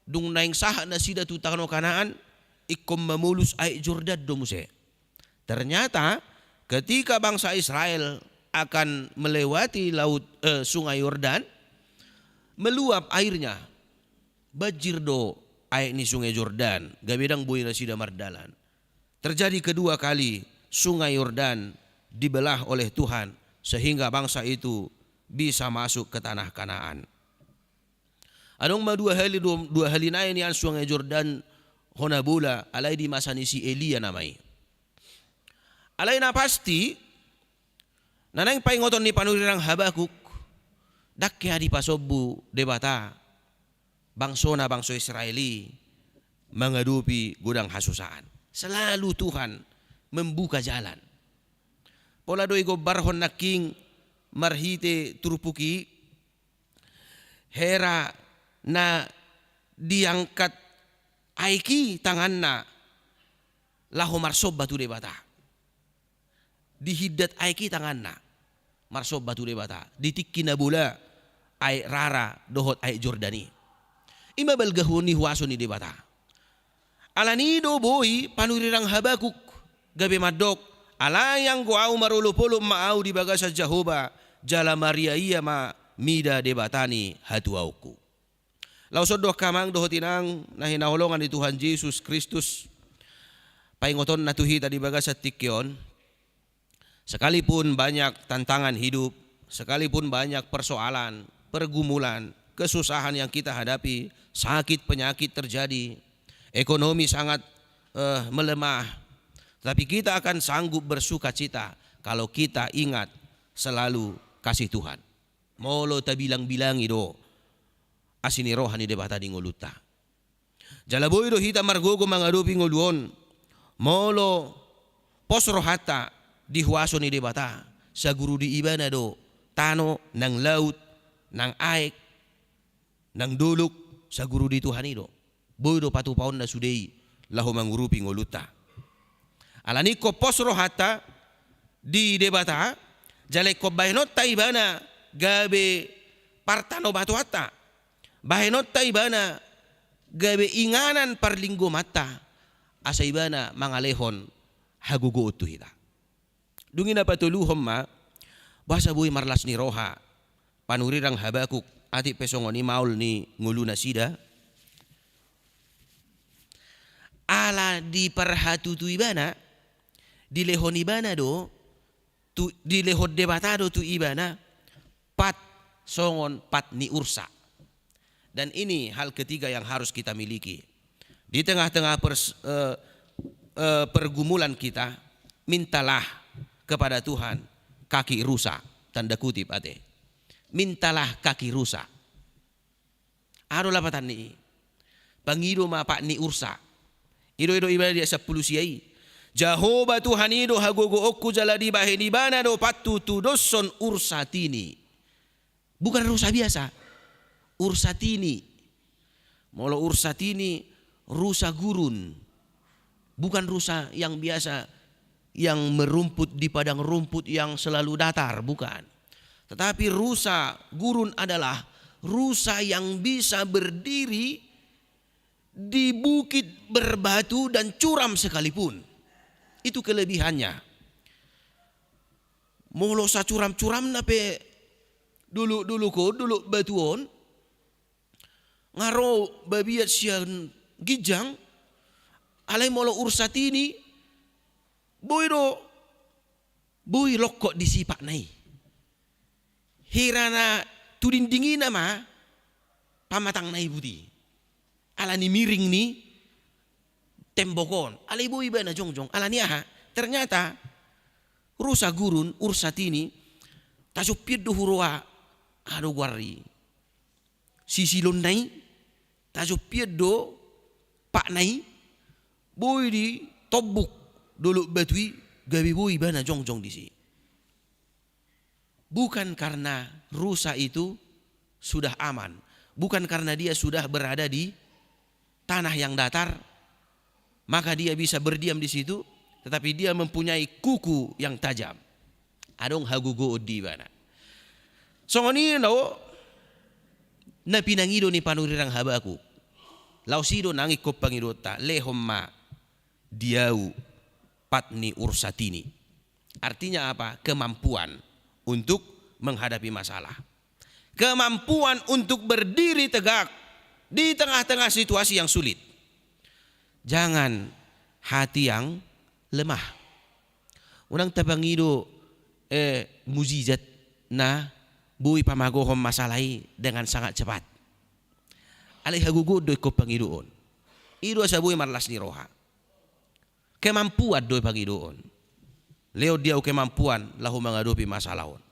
dung naeng sahat nasida tu tano Kanaan, ingkon mamolus Aek Jordan do muse. Ternyata, ketika bangsa Israel akan melewati laut, eh, Sungai Yordan, meluap airnya. Banjir do aek ni Sungai Jordan, gabe ndang boi nasida mardalan. Terjadi kedua kali Sungai Yordan dibelah oleh Tuhan, sehingga bangsa itu bisa masuk ke tanah Kanaan. Adong ma dua hali, dua, dua hali nai nian Sungai Jordan hona bola, alai di masa ni si Elia nama i. Alai na pasti, na naeng paingoton ni panurirang Habakuk, ndang hea dipasombu Debata bangsona, bangso Israel i, mangadopi godang hasusaan. Selalu Tuhan membuka jalan. Pola do igombarhon nangkin marhite turpuk i, hera na diangkat aek i tanganna laho marsomba tu Debata. Dihindat aek i tanganna marsomba tu Debata di tingki na bola Aek Rara dohot Aek Jordan i. I ma balga ni huaso ni Debata. Alani i do boi panurirang Habakuk gabe mandok, alai anggo ahu marolopolop ma ahu di bagasan Jahowa, jala mariaia ma mida Debata ni hatuaonku. Laos on do angka amang dohot inang na hinaholongan ni Tuhan Jesus Kristus, paingotonna tu hita di bagasan tingki on. Sekalipun banyak tantangan hidup, sekalipun banyak persoalan, pergumulan, kesusahan yang kita hadapi, sakit penyakit terjadi, ekonomi sangat, eh, melemah, tapi kita akan sanggup bersukacita kalau kita ingat selalu kasih Tuhan. Molo tabilangbilangi do asi ni roha ni Debata di ngolunta. Jala boi do hita margogo mangadopi ngolu on, molo pos rohanta di huaso ni Debata, saguru di Ibana do tano nang laut, nang aek, nang dolok, saguru di Tuhan i do. Boi do patupaonna sude i laho mangurupi ngolunta. Alani ingkon pos rohanta di Debata, jala ingkon bahenonta Ibana gabe partanobatoanta, bahenonta Ibana gabe inganan parlinggomanta, asa Ibana mangalehon hagogoon tu hita. Dung i na patoluhon ma, boasa boi marlas ni roha panurirang Habakuk, atik pe songon i maol ni ngolunasida. Ala diparhatutu ibana, dilehon ibana do, tu, dilehon Debata do tu ibana pat songon pat ni ursa. Dan ini hal ketiga yang harus kita miliki. Di tengah-tengah pers-, eh, eh, pergumulan kita, mintalah kepada Tuhan kaki rusa, tanda kutip ate. Mintalah kaki rusa. Aha do lapatan ni i? Pangido ma pat ni ursa. I do, i do ibana di ayat sampulu sia i. Jahowa Tuhan i do hagogoonku jala dibahen ibana do patutudoshon ursa tini. Bukan rusa biasa. Ursa tini. Molo ursa tini, rusa gurun. Bukan rusa yang biasa, yang merumput di padang rumput yang selalu datar, bukan. Tetapi rusa gurun adalah rusa yang bisa berdiri di bukit berbatu dan curam sekalipun. Itu kelebihannya. Molo sacuram-curamna pe dolok-dolok on, dolok batu on, nga ro babiat sian ginjang, alai molo ursa tini, boi do, boi longkot disi patna i. Hira na tu dinding i nama pamatangna i buti. Alani miring ni tembok on. Alai boi ibana jongjong. Alani aha? Ternyata rusa gurun, ursa tini, tajompian do huroha, aha do goar i, sisilonna i, tajompian do patna i, boi ditombuk dolok batu i, gabe boi ibana jongjong disi. Bukan karena rusa itu sudah aman. Bukan karena dia sudah berada di tanah yang datar, maka dia bisa berdiam di situ, tetapi dia mempunyai kuku yang tajam. Adong hagogoon di ibana. Songon i do na pinangido ni panurirang Habakuk. Laos i do nang ingkon pangidoonta, lehon ma di ahu pat ni ursat ini. Artinya apa? Kemampuan untuk menghadapi masalah. Kemampuan untuk berdiri tegak di tengah-tengah situasi yang sulit. Jangan hati yang lemah. Unang tapangido, eh, mujizat na boi pamagohon masalah i dengan sangat cepat. Alai hagogoon do ingkon pangidoon. I do asa boi marlas ni roha. Kemampuan do pangidoon. Lehon di ahu kemampuan laho mangadopi masalah on.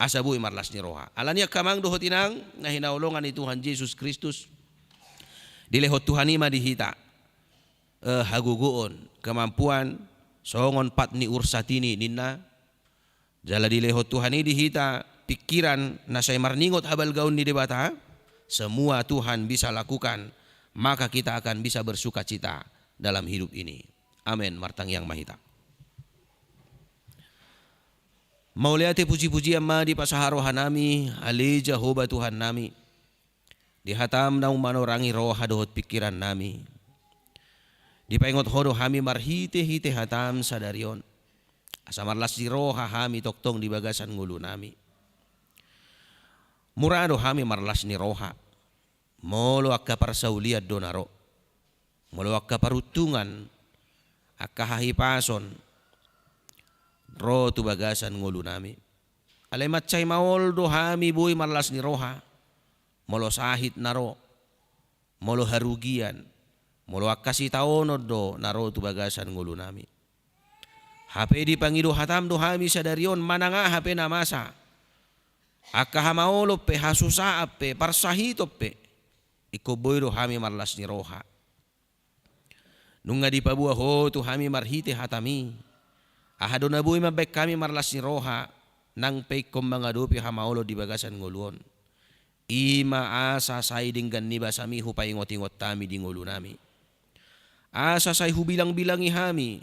Asa boi marlas ni roha. Alani i angka amang dohot inang na hinaholongan ni Tuhan Jesus Kristus, dilehon Tuhan i ma di hita, eh, hagogoon, kemampuan, songon pat ni ursat ini ninna. Jala dilehon Tuhan i di hita pikiran na sai marningot habalgaon ni Debata, semua Tuhan bisa lakukan, maka kita akan bisa bersukacita dalam hidup ini. Amen. Martangiang ma hita. Mauliate puji-pujian ma dipasahat rohanami, ale Jahowa Tuhannami. Di hatam naung manorangi roha dohot pingkirannami. Dipaingot Ho do hami marhite-hite hatam sadari on. Asa marlas ni roha hami tongtong di bagasan ngolunami. Mura do hami marlas ni roha. Molo angka parsaulian do na ro. Molo angka paruntungan, angka hahipason, ro tu bagasan ngolunami. Alai mansai maol do hami boi marlas ni roha. Molo sahit na ro. Molo harugian. Molo angka sitaonon do na ro tu bagasan ngolunami. Hape dipangido hatam do hami sadari on manang aha pe na masa. Angka hamaolon pe, hasusaan pe, parsahiton pe. Ingkon boi do hami marlas ni roha. Nunga dipaboa Ho tu hami marhite hatami. Aha do na boi mambaen hami marlas ni roha, nang pe ingkon mangadopi hamaolon di bagasan ngolu on. I ma asa sai denggan ni basami hupaingot-ingot hami di ngolunami. Asa sai hubilang-bilangi hami,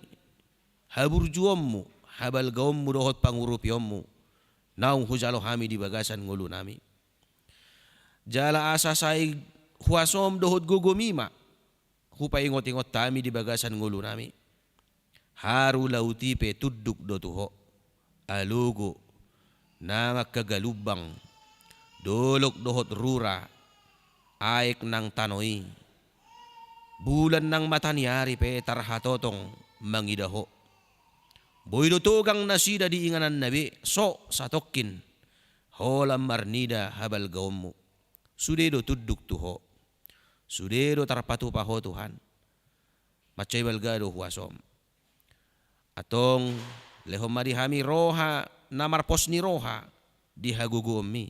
haburjuonmu, habalgaonmu dohot pangurupionmu, naung hujalo hami di bagasan ngolunami. Jala asa sai huasom dohot gogom i ma, hupaingot-ingot hami di bagasan ngolunami. Haru laut i pe tunduk do tu Ho. Alogo, nang angka galumbang, dolok dohot rura, aek nang tano i. Bulan nang mata ni ari pe tarhatotong mangida Ho. Boi do togang nasida di ingananna be, so satongkin. Holan marnida habalgaonmu. Sude do tunduk tu Ho. Sude do tarpatupa Ho Tuhan. Mansai balga do huasom. Antong, lehon ma di hami roha na marpos ni roha di hagogoonmi.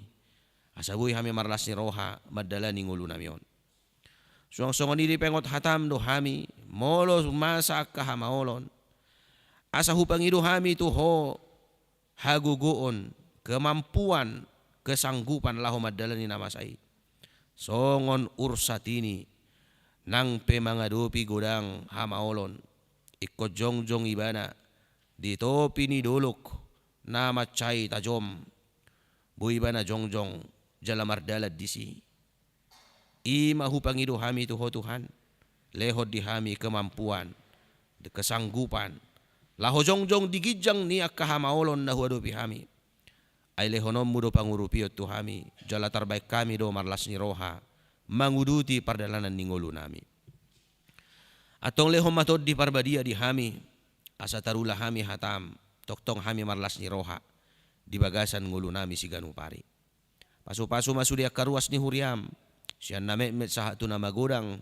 Asa boi hami marlas ni roha mandalani ngolunami on. Suang songon i dipaingot hatam do hami, molo masa angka hamaolon. Asa hupangido hami tu Ho, hagogoon, kemampuan, kesanggupan laho mandalani na masa i. Songon ursat ini, nang pe mangadopi godang hamaolon, ingkon jongjong ibana, di topi ni dolok, na mansai tajom, boi ibana jongjong, jala mardalan disi. I ma hupangido hami tu Ho Tuhan, lehon di hami kemampuan, kesanggupan, laho jongjong di ginjang ni angka hamaolon na huadopi hami. Ai lehononmu do pangurupion tu hami, jala tarbaen hami do marlas ni roha, manguduti pardalanan ni ngolunami. Antong lehon ma Tondi Parbadia di hami, asa tarula hami hatam, tongtong hami marlas ni roha, di bagasan ngolunami siganup ari. Pasu-pasu ma sude angka ruas ni huriam, sian na metmet sahat tu na magodang,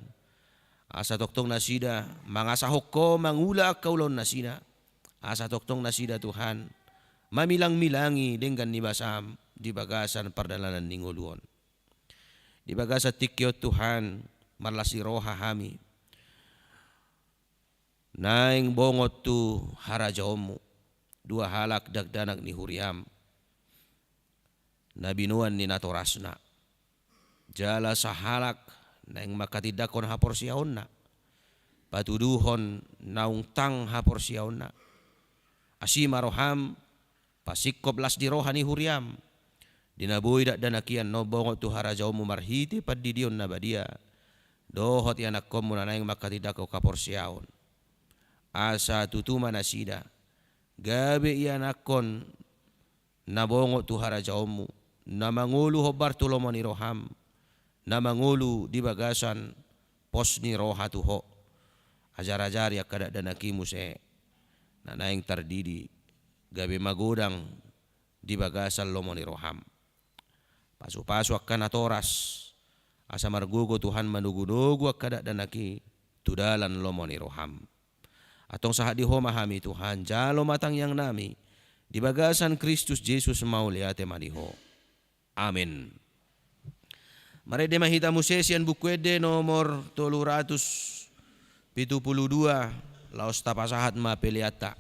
asa tongtong nasida mangasahon Ho mangula angka ulaon nasida, asa tongtong nasida Tuhan, mamilang-milangi denggan ni basam di bagasan pardalanan ni ngolu on. Di bagasan tingki on Tuhan, marlas ni roha hami, naeng bongot tu harajaonmu, dua halak dakdanak ni huriam, na binoan ni natorasna, jala sahalak naeng manghatindanghon haporseaonna, patuduhon naung tang haporseaonna. Asi ma roham, pasingkop las ni roha ni huriam, di na boi dakdanak i annon bongot tu harajaonmu marhite pandidion na badia, dohot ianakkonmu na naeng manghatindanghon haporseaon. Asa tutu ma nasida gabe ianakkon na bongot tu harajaonmu, na mangolu hombar tu lomo ni roham, na mangolu di bagasan pos ni roha tu ho. Ajar-ajari angka dakdanak i muse na naeng tardidi, gabe magodang di bagasan lomo ni roham. Pasu-pasu angka natoras, asa margogo Tuhan manogu-nogu angka dakdanak i tu dalan lomo ni roham. Antong sahat di ho ma hami Tuhan, jalo ma tangiang nami, di bagasan Kristus Jesus mauliate ma di ho. Amen. Marende ma hita muse sian Buku Ende nomor tolu ratus pitu pulu dua, laos tapasahat ma peleanta.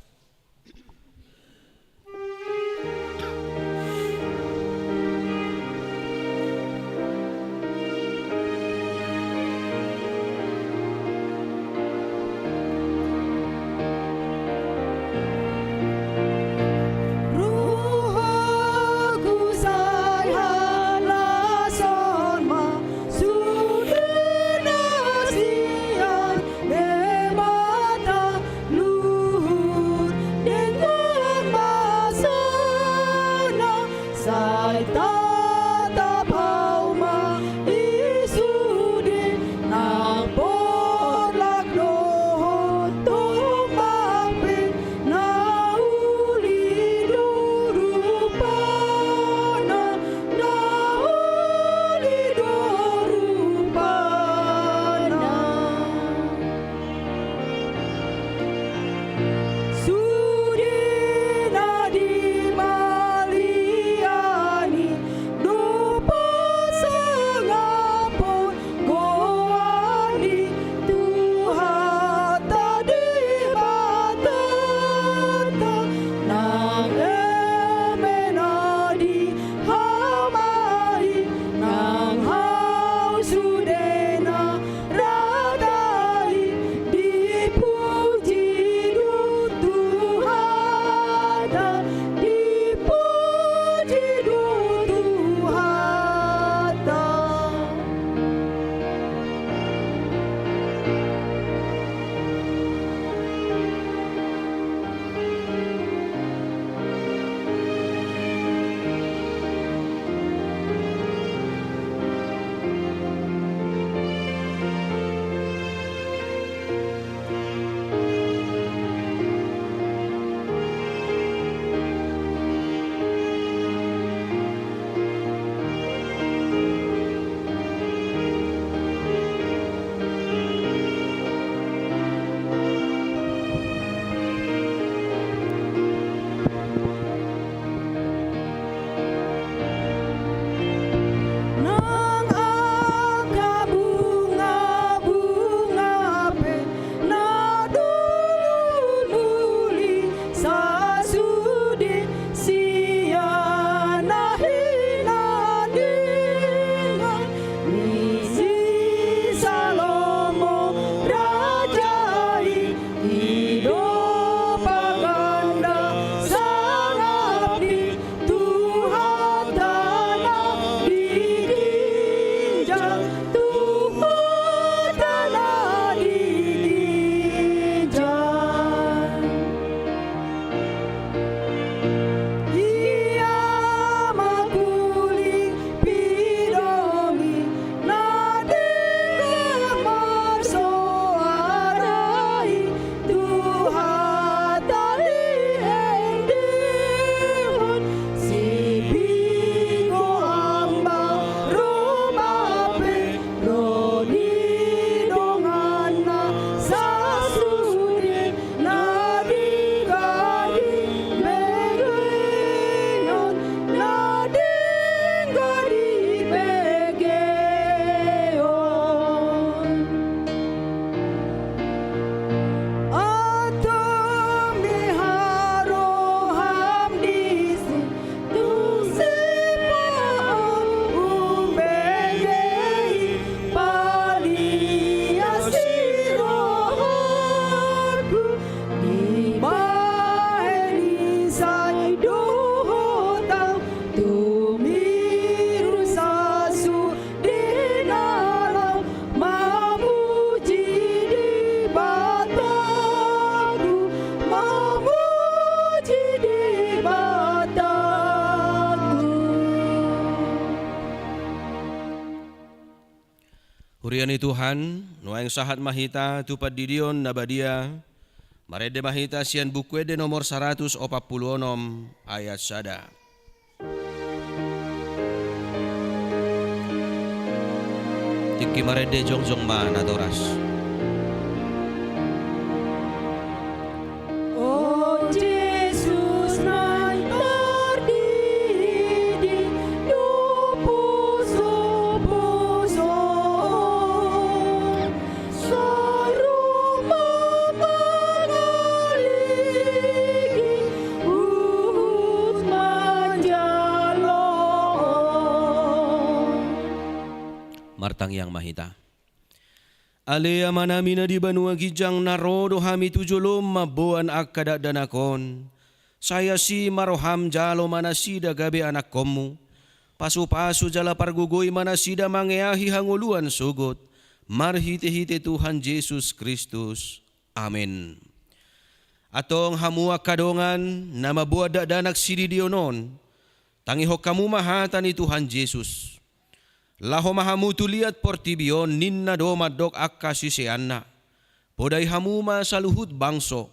Huria ni Tuhan, nuaeng sahat ma hita tu pandidion na badia, marende ma hita sian Buku Ende nomor saratus opat pulu onom ayat sada. Tingki marende jongjong ma natoras. O Jesus naeng tardidi, do poso-poso on, saur ma mangaligi huhut manjalo on. Martangiang ma hita. Ale Amanami na di banua ginjang, na ro do hami tu jolom mamboan angka dakdanak on. Sai asi ma roham, jalo ma nasida gabe anakkonmu. Pasu-pasu jala pargogoi ma nasida mangeahi hangoluan sogot, marhite-hite Tuhan Jesus Kristus. Amen. Antong hamu angka dongan na mamboan dakdanak sididion on, tangihon hamu ma hata ni Tuhan Jesus. Laho ma hamu tu liat portibi on, ninna do mandok angka siseanna. Podai hamu ma saluhut bangso.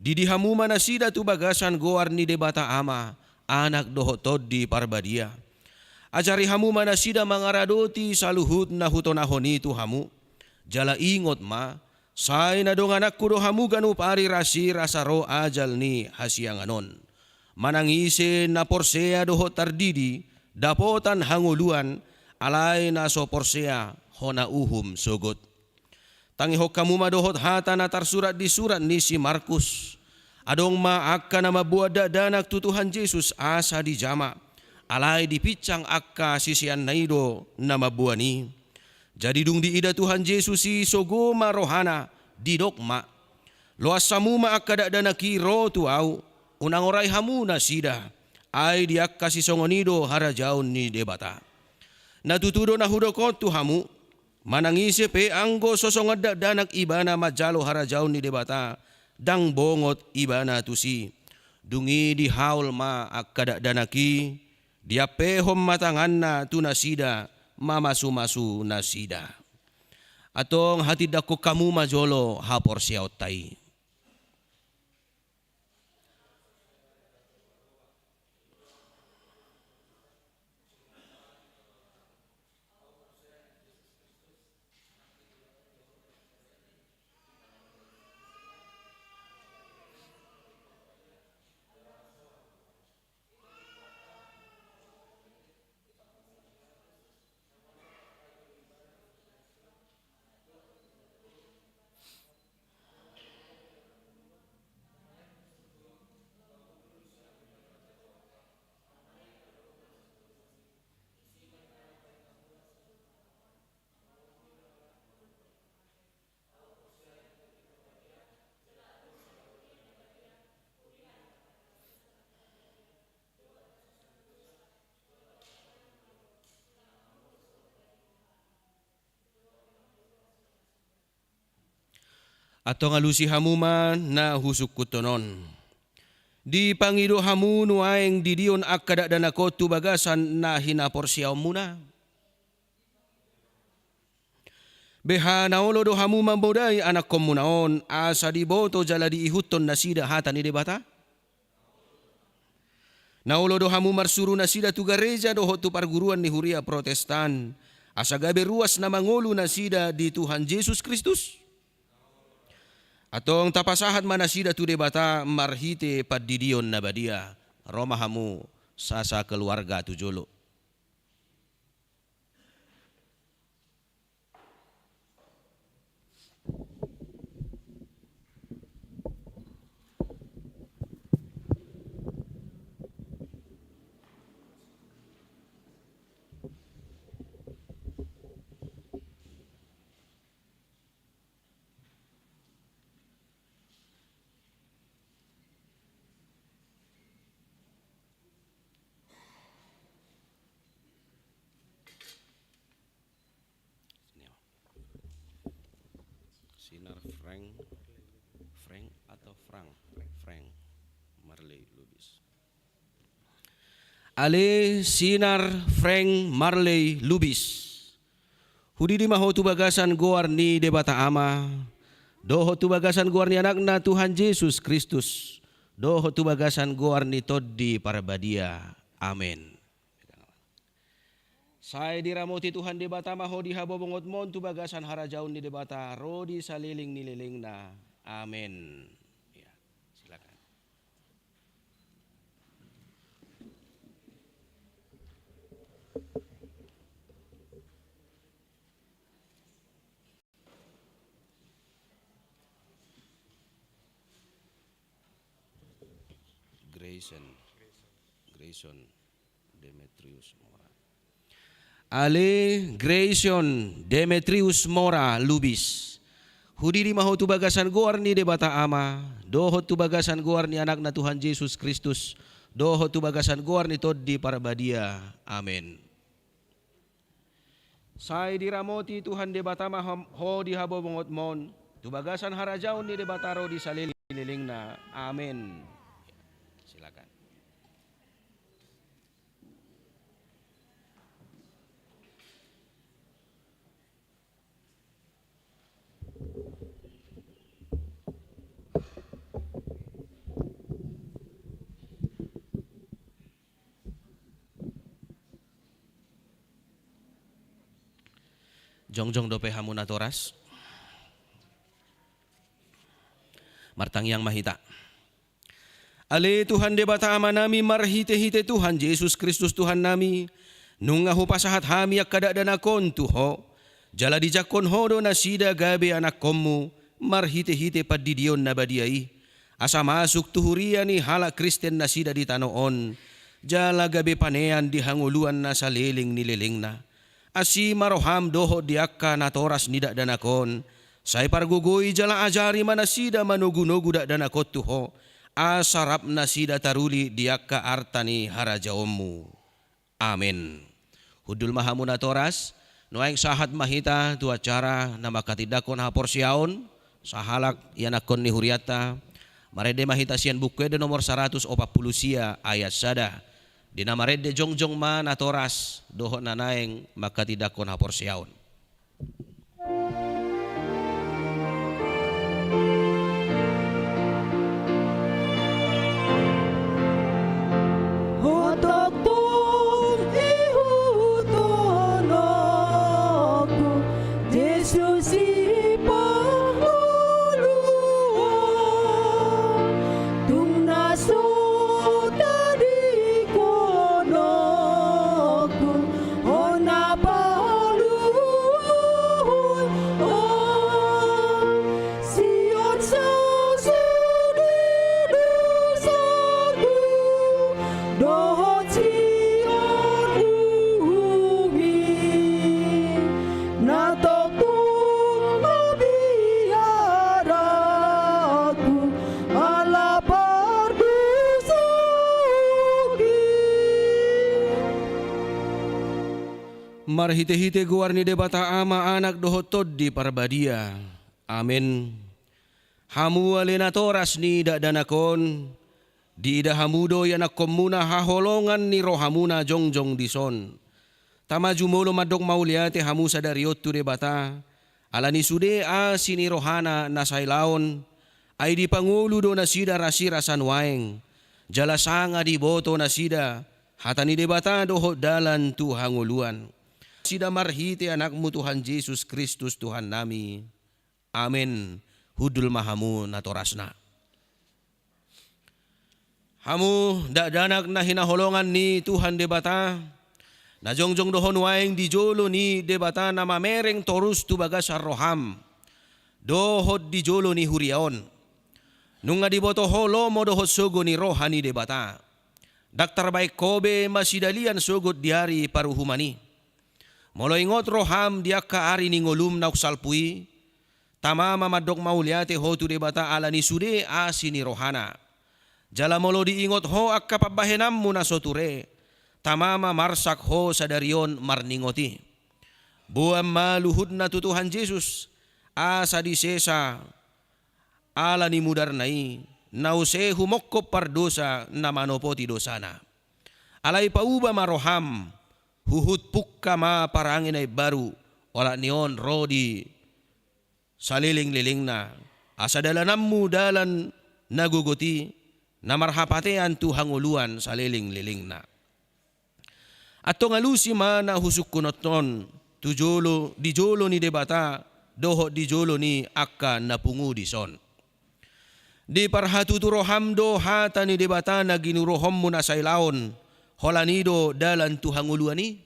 Didi hamu ma nasida tu bagasan goar ni Debata Ama, Anak dohot Tondi Parbadia. Ajari hamu ma nasida mangaradoti saluhut na hutonahon i tu hamu. Jala ingot ma, sai na dongananku do hamu ganup ari rasirasa ro ajal ni hasiangan on. Manang ise na porsea dohot tardidi, dapotan hangoluan, alai na so porsea hona uhum sogot. Tangihon hamu ma dohot hata na tarsurat di surat ni si Markus. Adong ma angka na mamboan dakdanak tu Tuhan Jesus asa dijama, alai dipinsang angka siseanna i do na mamboan i. Jadi dung diida Tuhan Jesus i, sogo ma rohana, didok ma: Loas hamu ma angka dakdanak i ro tu Ahu, unang orai hamu nasida, ai di angka sisongon i do harajaon ni Debata. Na tutu do na hudok on tu hamu, manang ise pe anggo so songon dakdanak ibana manjalo harajaon ni Debata, ndang bongot ibana tusi. Dung i dihaol ma angka dakdanak i, diampehon ma tanganna tu nasida, mamasu-masu nasida. Antong hatindangkon hamu ma jolo haporseaonta i. Antong alusi hamu ma na husungkunhon on. Dipangido hamu nuaeng didion angka dakdanak on tu bagasan na hinaporseaonmuna? Beha na olo do hamu mamodai anakkonmuna on, asa diboto jala diihuthon nasida hata ni Debata? Na olo do hamu marsuru nasida tu gareja dohot tu parguruan ni huria Protestan, asa gabe ruas na mangolu nasida di Tuhan Jesus Kristus? Antong tapasahat ma nasida tu Debata marhite pandidion na badia. Ro ma hamu sasakeluarga tu jolo. Sinar Frank, Frank atau Frank? Frank Marley Lubis. Ale Sinar Frank Marley Lubis. Hudidi ma ho tu bagasan goar ni Debata Ama, dohot tu bagasan goar ni Anakna Tuhan Jesus Kristus, dohot tu bagasan goar ni Tondi Parbadia. Amen. Sai diramoti Tuhan Debata ma ho di habobongotmon tu bagasan harajaon ni Debata ro di saleleng ni lelengna. Amen. Ya, silakan. Grayson. Grayson Demetrius Mora. Ale Grayson Demetrius Mora Lubis. Hudidi ma ho tu bagasan goar ni Debata Ama, dohot tu bagasan goar ni Anakna Tuhan Jesus Kristus, dohot tu bagasan goar ni Tondi Parbadia. Amen. Sai diramoti Tuhan Debata ma ho, ho di habobongotmon, tu bagasan harajaon ni Debata ro di saleleng ni lelengna. Amen. Silakan. Jongjong dope hamu natoras? Martangiang ma hita. Ale Tuhan Debata Amanami, marhitehite Tuhan Jesus Kristus Tuhannami, nunga hupasahat hami angka dakdanak on tu Ho, jala dijangkon Ho do nasida gabe anakkonmu, marhitehite pandidion na badia i, asa masuk tu huria ni halak Kristen nasida di tano on, jala gabe panean di hangoluan na saleleng ni lelengna. Asi ma roham dohot di angka natoras ni dakdanak on, sai pargogoi jala ajari ma nasida manogunogu dakdanak on tu Ho, asa rap nasida taruli di angka arta ni harajaonmu. Amen. Hundul ma hamu natoras, nuaeng sahat ma hita tu acara na manghatindanghon haporseaon, sahalak ianakhon ni hurianta, marende ma hita sian Buku Ende nomor saratus opat pulu sia ayat sada. Di na marende jongjong ma natoras dohot na naeng manghatindanghon haporseaon. Hotongku, ihuthononku, Jesus i pangoluan, tung na so tadingkononku, hona paluhut on. Sian sasude dosaku dohot sian uhummi, na tongtong mabiar ahu ala pardosaonki. Marhitehite goar ni Debata Ama, Anak dohot Tondi Parbadia. Amen. Hamu ale natoras ni dakdanak on, diida hamu do ianakhonmuna haholongan ni rohamuna jongjong dison. Tama jumolo mandok mauliate hamu sadari on tu Debata, ala ni sude asi ni rohana na sai laon, ai dipangolu do nasida rasirasa nuaeng, jala sanga diboto nasida hata ni Debata dohot dalan tu hangoluan. Nasida marhite Anakmu Tuhan Jesus Kristus Tuhannami. Amen. Hundul ma hamu natorasna. Hamu dakdanak na hinaholongan ni Tuhan Debata, na jongjong do ho nuaeng di jolo ni Debata na mamereng torus tu bagasan roham, dohot di jolo ni huria on. Nunga diboto ho lomo dohot sogo ni roha ni Debata. Ndang tarbaen ho be masidalian sogot di ari paruhuman i. Molo ingot roham di angka ari ni ngolum naung salpu i, tama ma mandok mauliate ho tu Debata ala ni sude asi ni rohana. Jala molo diingot ho angka pambahenanmu na so ture, tama ma marsak ho sadari on marningot i. Boan ma luhutna tu Tuhan Jesus, asa disesa ala ni mudarna i, na use humongkop pardosa na manopoti dosana. Alai pauba ma roham, huhut pungka ma parange na imbaru, olat ni on ro di salelenglelengna, asa dalananmu dalan na gogot i, na marhapatean tu hangoluan salelenglelengna. Antong alusi ma na husungkunhon on tu jolo, di jolo ni Debata dohot di jolo ni angka na pungu dison. Diparhatutu roham do hata ni Debata na ginuruhonmu na sailaon, holan i do dalan tu hangoluan i.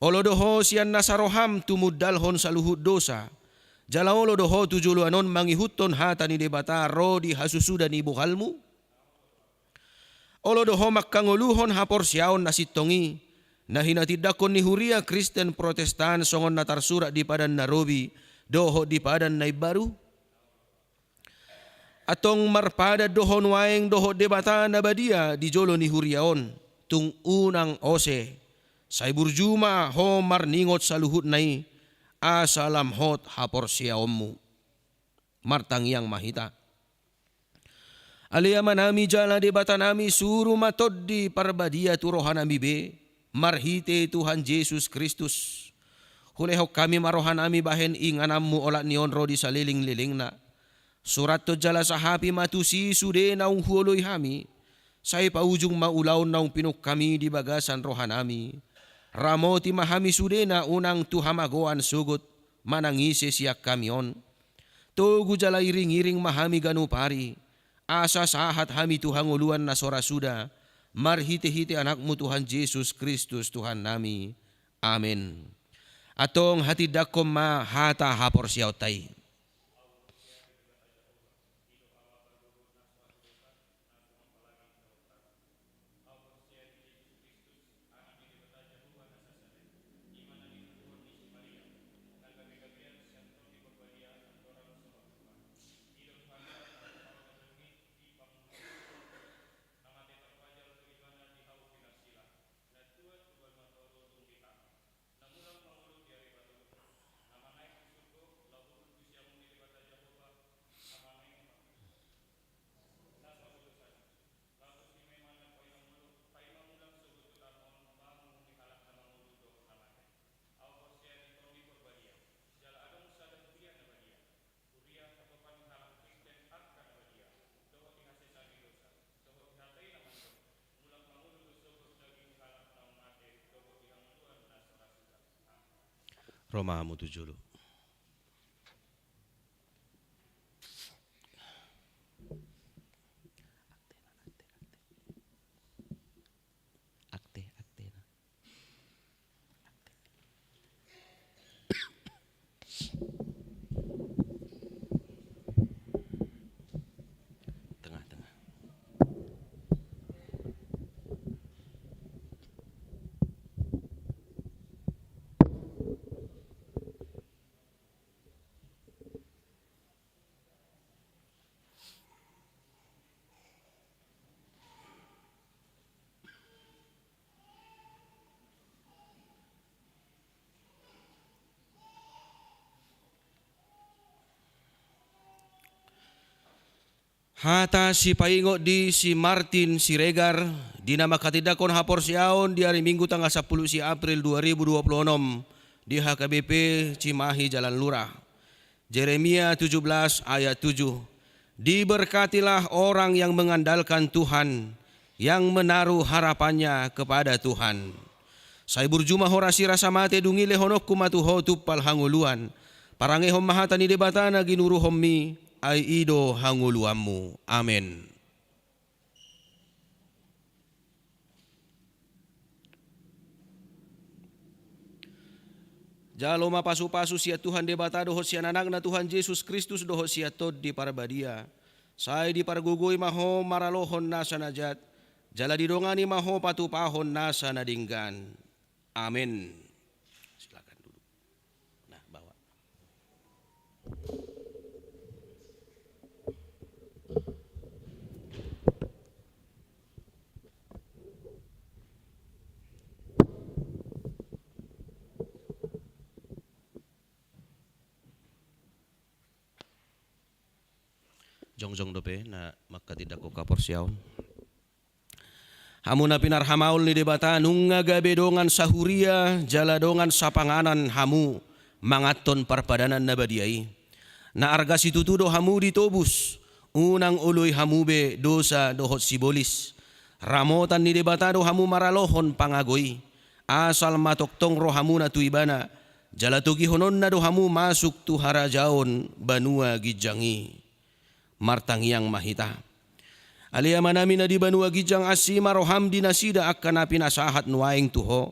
Olo do ho sian nasa roham tumundalhon saluhut dosa, jala olo do ho tu joloan on mangihuthon hata ni Debata ro di hasusuda ni bohalmu? Olo do ho manghangoluhon haporseaon na sintong i, na hinatindangkon ni huria Kristen Protestan songon na tarsurat di Padan na Robi dohot di Padan na Imbaru? Antong marpadan do ho nuaeng dohot Debata na badia di jolo ni huria on, tung unang ose, sai burju ma ho marningot saluhutna i, asa lam hot haporseaonmu. Martangiang ma hita. Ale Amanami jala Debatanami, suru ma Tondi Parbadia tu rohanami be, marhite Tuhan Jesus Kristus. Hulehon hami ma rohanami bahen ingananmu olat ni on ro di salelenglelengna. Surathon jala sahapi ma tusi sude naung huoloi hami. Sai paujung ma ulaon naung pinungka hami di bagasan rohanami. Ramoti ma hami sudena unang tu hamagoan sogot manang ise sian hami on. Togu jala iringiring ma hami ganup ari, asa sahat hami tu hangoluan na so ra suda, marhitehite Anakmu Tuhan Jesus Kristus Tuhannami. Amen. Antong hatindangkon ma hata haporseaonta i. Ro ma hamu tu jolo. Akte, akte na. Tengah, tengah. Hata sipaingot di si Martin Siregar, di na manghatindanghon haporseaon di ari Minggu tanggal sampulu sia April dua ribu dua puluh enam di H K B P Cimahi Jalan Lurah. Jeremia tujuh belas ayat tujuh. Diberkatilah orang yang mengandalkan Tuhan, yang menaruh harapannya kepada Tuhan. Sai burju ma hora sirasa mate, dung i lehononku ma tu ho tumpal hangoluan. Parangehon ma hata ni Debata na ginuruhonmi, ai i do hangoluanmu. Amen. Jalo ma pasupasu sian Tuhan Debata dohot sian Anakna Tuhan Jesus Kristus dohot sian Tondi Parbadia. Sai dipargogoi ma ho maralohon nasa na jat, jala didongani ma ho patupahon nasa na denggan. Amen. Silakan duduk. Nah, bawa. Jongjong dope na manghatindanghon haporseaon. Hamu na pinarhamaol ni Debata, nunga gabe dongan sahuria jala dongan sapanganan hamu manganhon parpadanan na badia i. Na arga situtu do hamu ditobus, unang oloi hamu be dosa dohot sibolis. Ramotan ni Debata do hamu maralohon pangago i, asal ma tongtong rohamuna tu Ibana, jala togihononna do hamu masuk tu harajaon banua ginjang i. Martangiang ma hita. Ale Amanami na di banua ginjang, asi ma roham di nasida angka na pinasahat nuaeng tu Ho.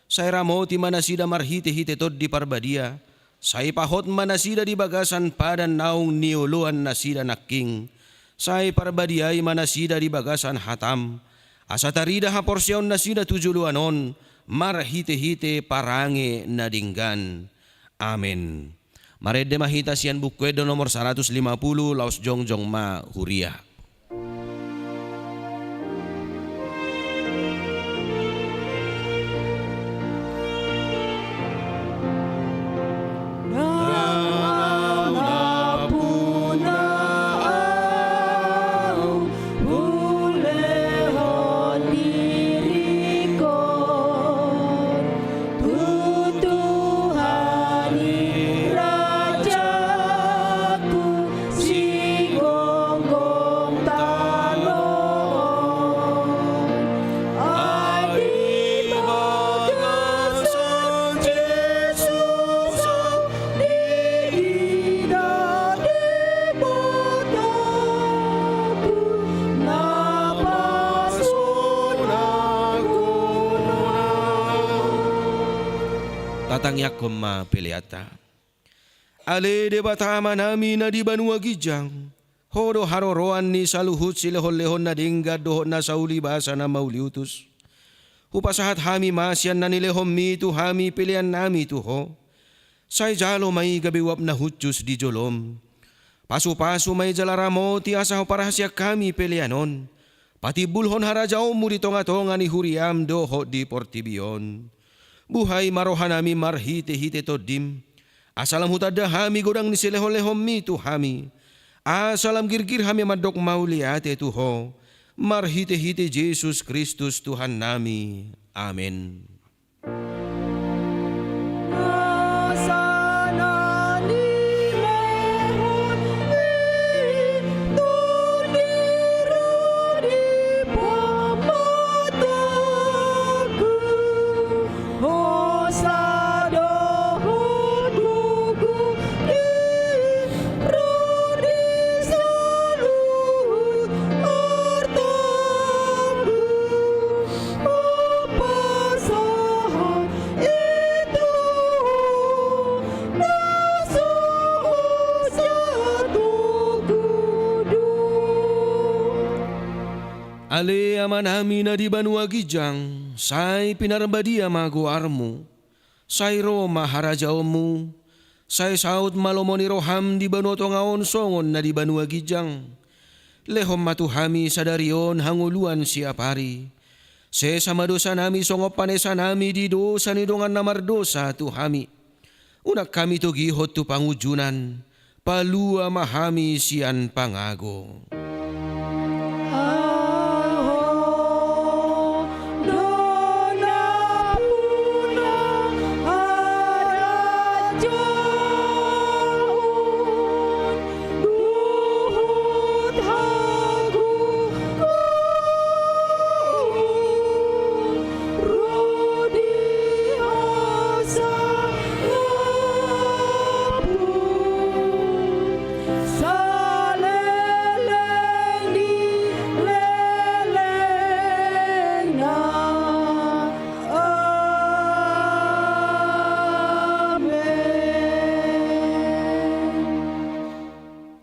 Sai ramoti ma nasida marhitehite Tondi Parbadia. Sai pahot ma nasida di bagasan padan naung nioloan nasida nangkin. Sai parbadiai ma nasida di bagasan hatam, asa tarida haporseaon nasida tu joloan on marhitehite parange na denggan. Amen. Marende ma hita sian Buku Ende nomor saratus lima pulu, laos jongjong ma huria. Hulehon diringkon tu Tuhan i, Rajaku, sigonggom tano on. Ai di bagasan Jesus on diida Debataku na pasonangkon. Tatangiangkon ma peleanta. Ale Debata Amanami na di banua ginjang, Ho do haroroan ni saluhut silehonlehon na denggan dohot na sauli basa na mauliutus. Hupasahat hami ma sian na nilehonMi tu hami peleannami tu Ho. Sai jalo ma i gabe uap na hushus di jolom. Pasupasu ma i jala ramoti asa Ho parhaseang hami pelean on patimbulhon harajaonMu di tongatonga ni huriaM dohot di portibi on. Buhai ma rohanami marhitehite TondiM, asa lam hutanda hami godang ni silehonlehonMi tu hami, asa lam girgir hami mandok mauliate tu Ho, marhitehite Jesus Kristus Tuhannami. Amen. Ale Amanami na di banua ginjang, sai pinarbadia ma goarMu. Sai ro ma harajaonMu. Sai saut ma lomo ni rohaM di banua tonga on songon na di banua ginjang. Lehon ma tu hami sadari on hangoluan siapari. Sesa ma dosanami songon panesanami di dosa ni dongan na mardosa tu hami. Unang hami togihon tu pangunjunan, palua ma hami sian pangago.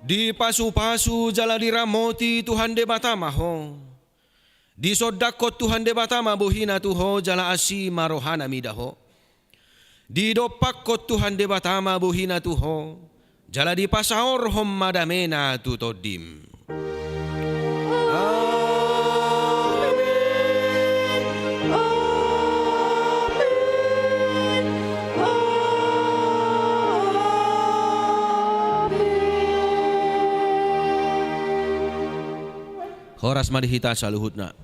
Dipasupasu jala diramoti Tuhan Debata ma ho. Disondangkon Tuhan Debata ma bohiNa tu ho jala asi ma rohaNa mida ho. Didompakkon Tuhan Debata ma bohiNa tu ho jala dipasaorhon ma dameNa tu tondim. Amen. Amen. Amen. Horas ma di hita saluhutna.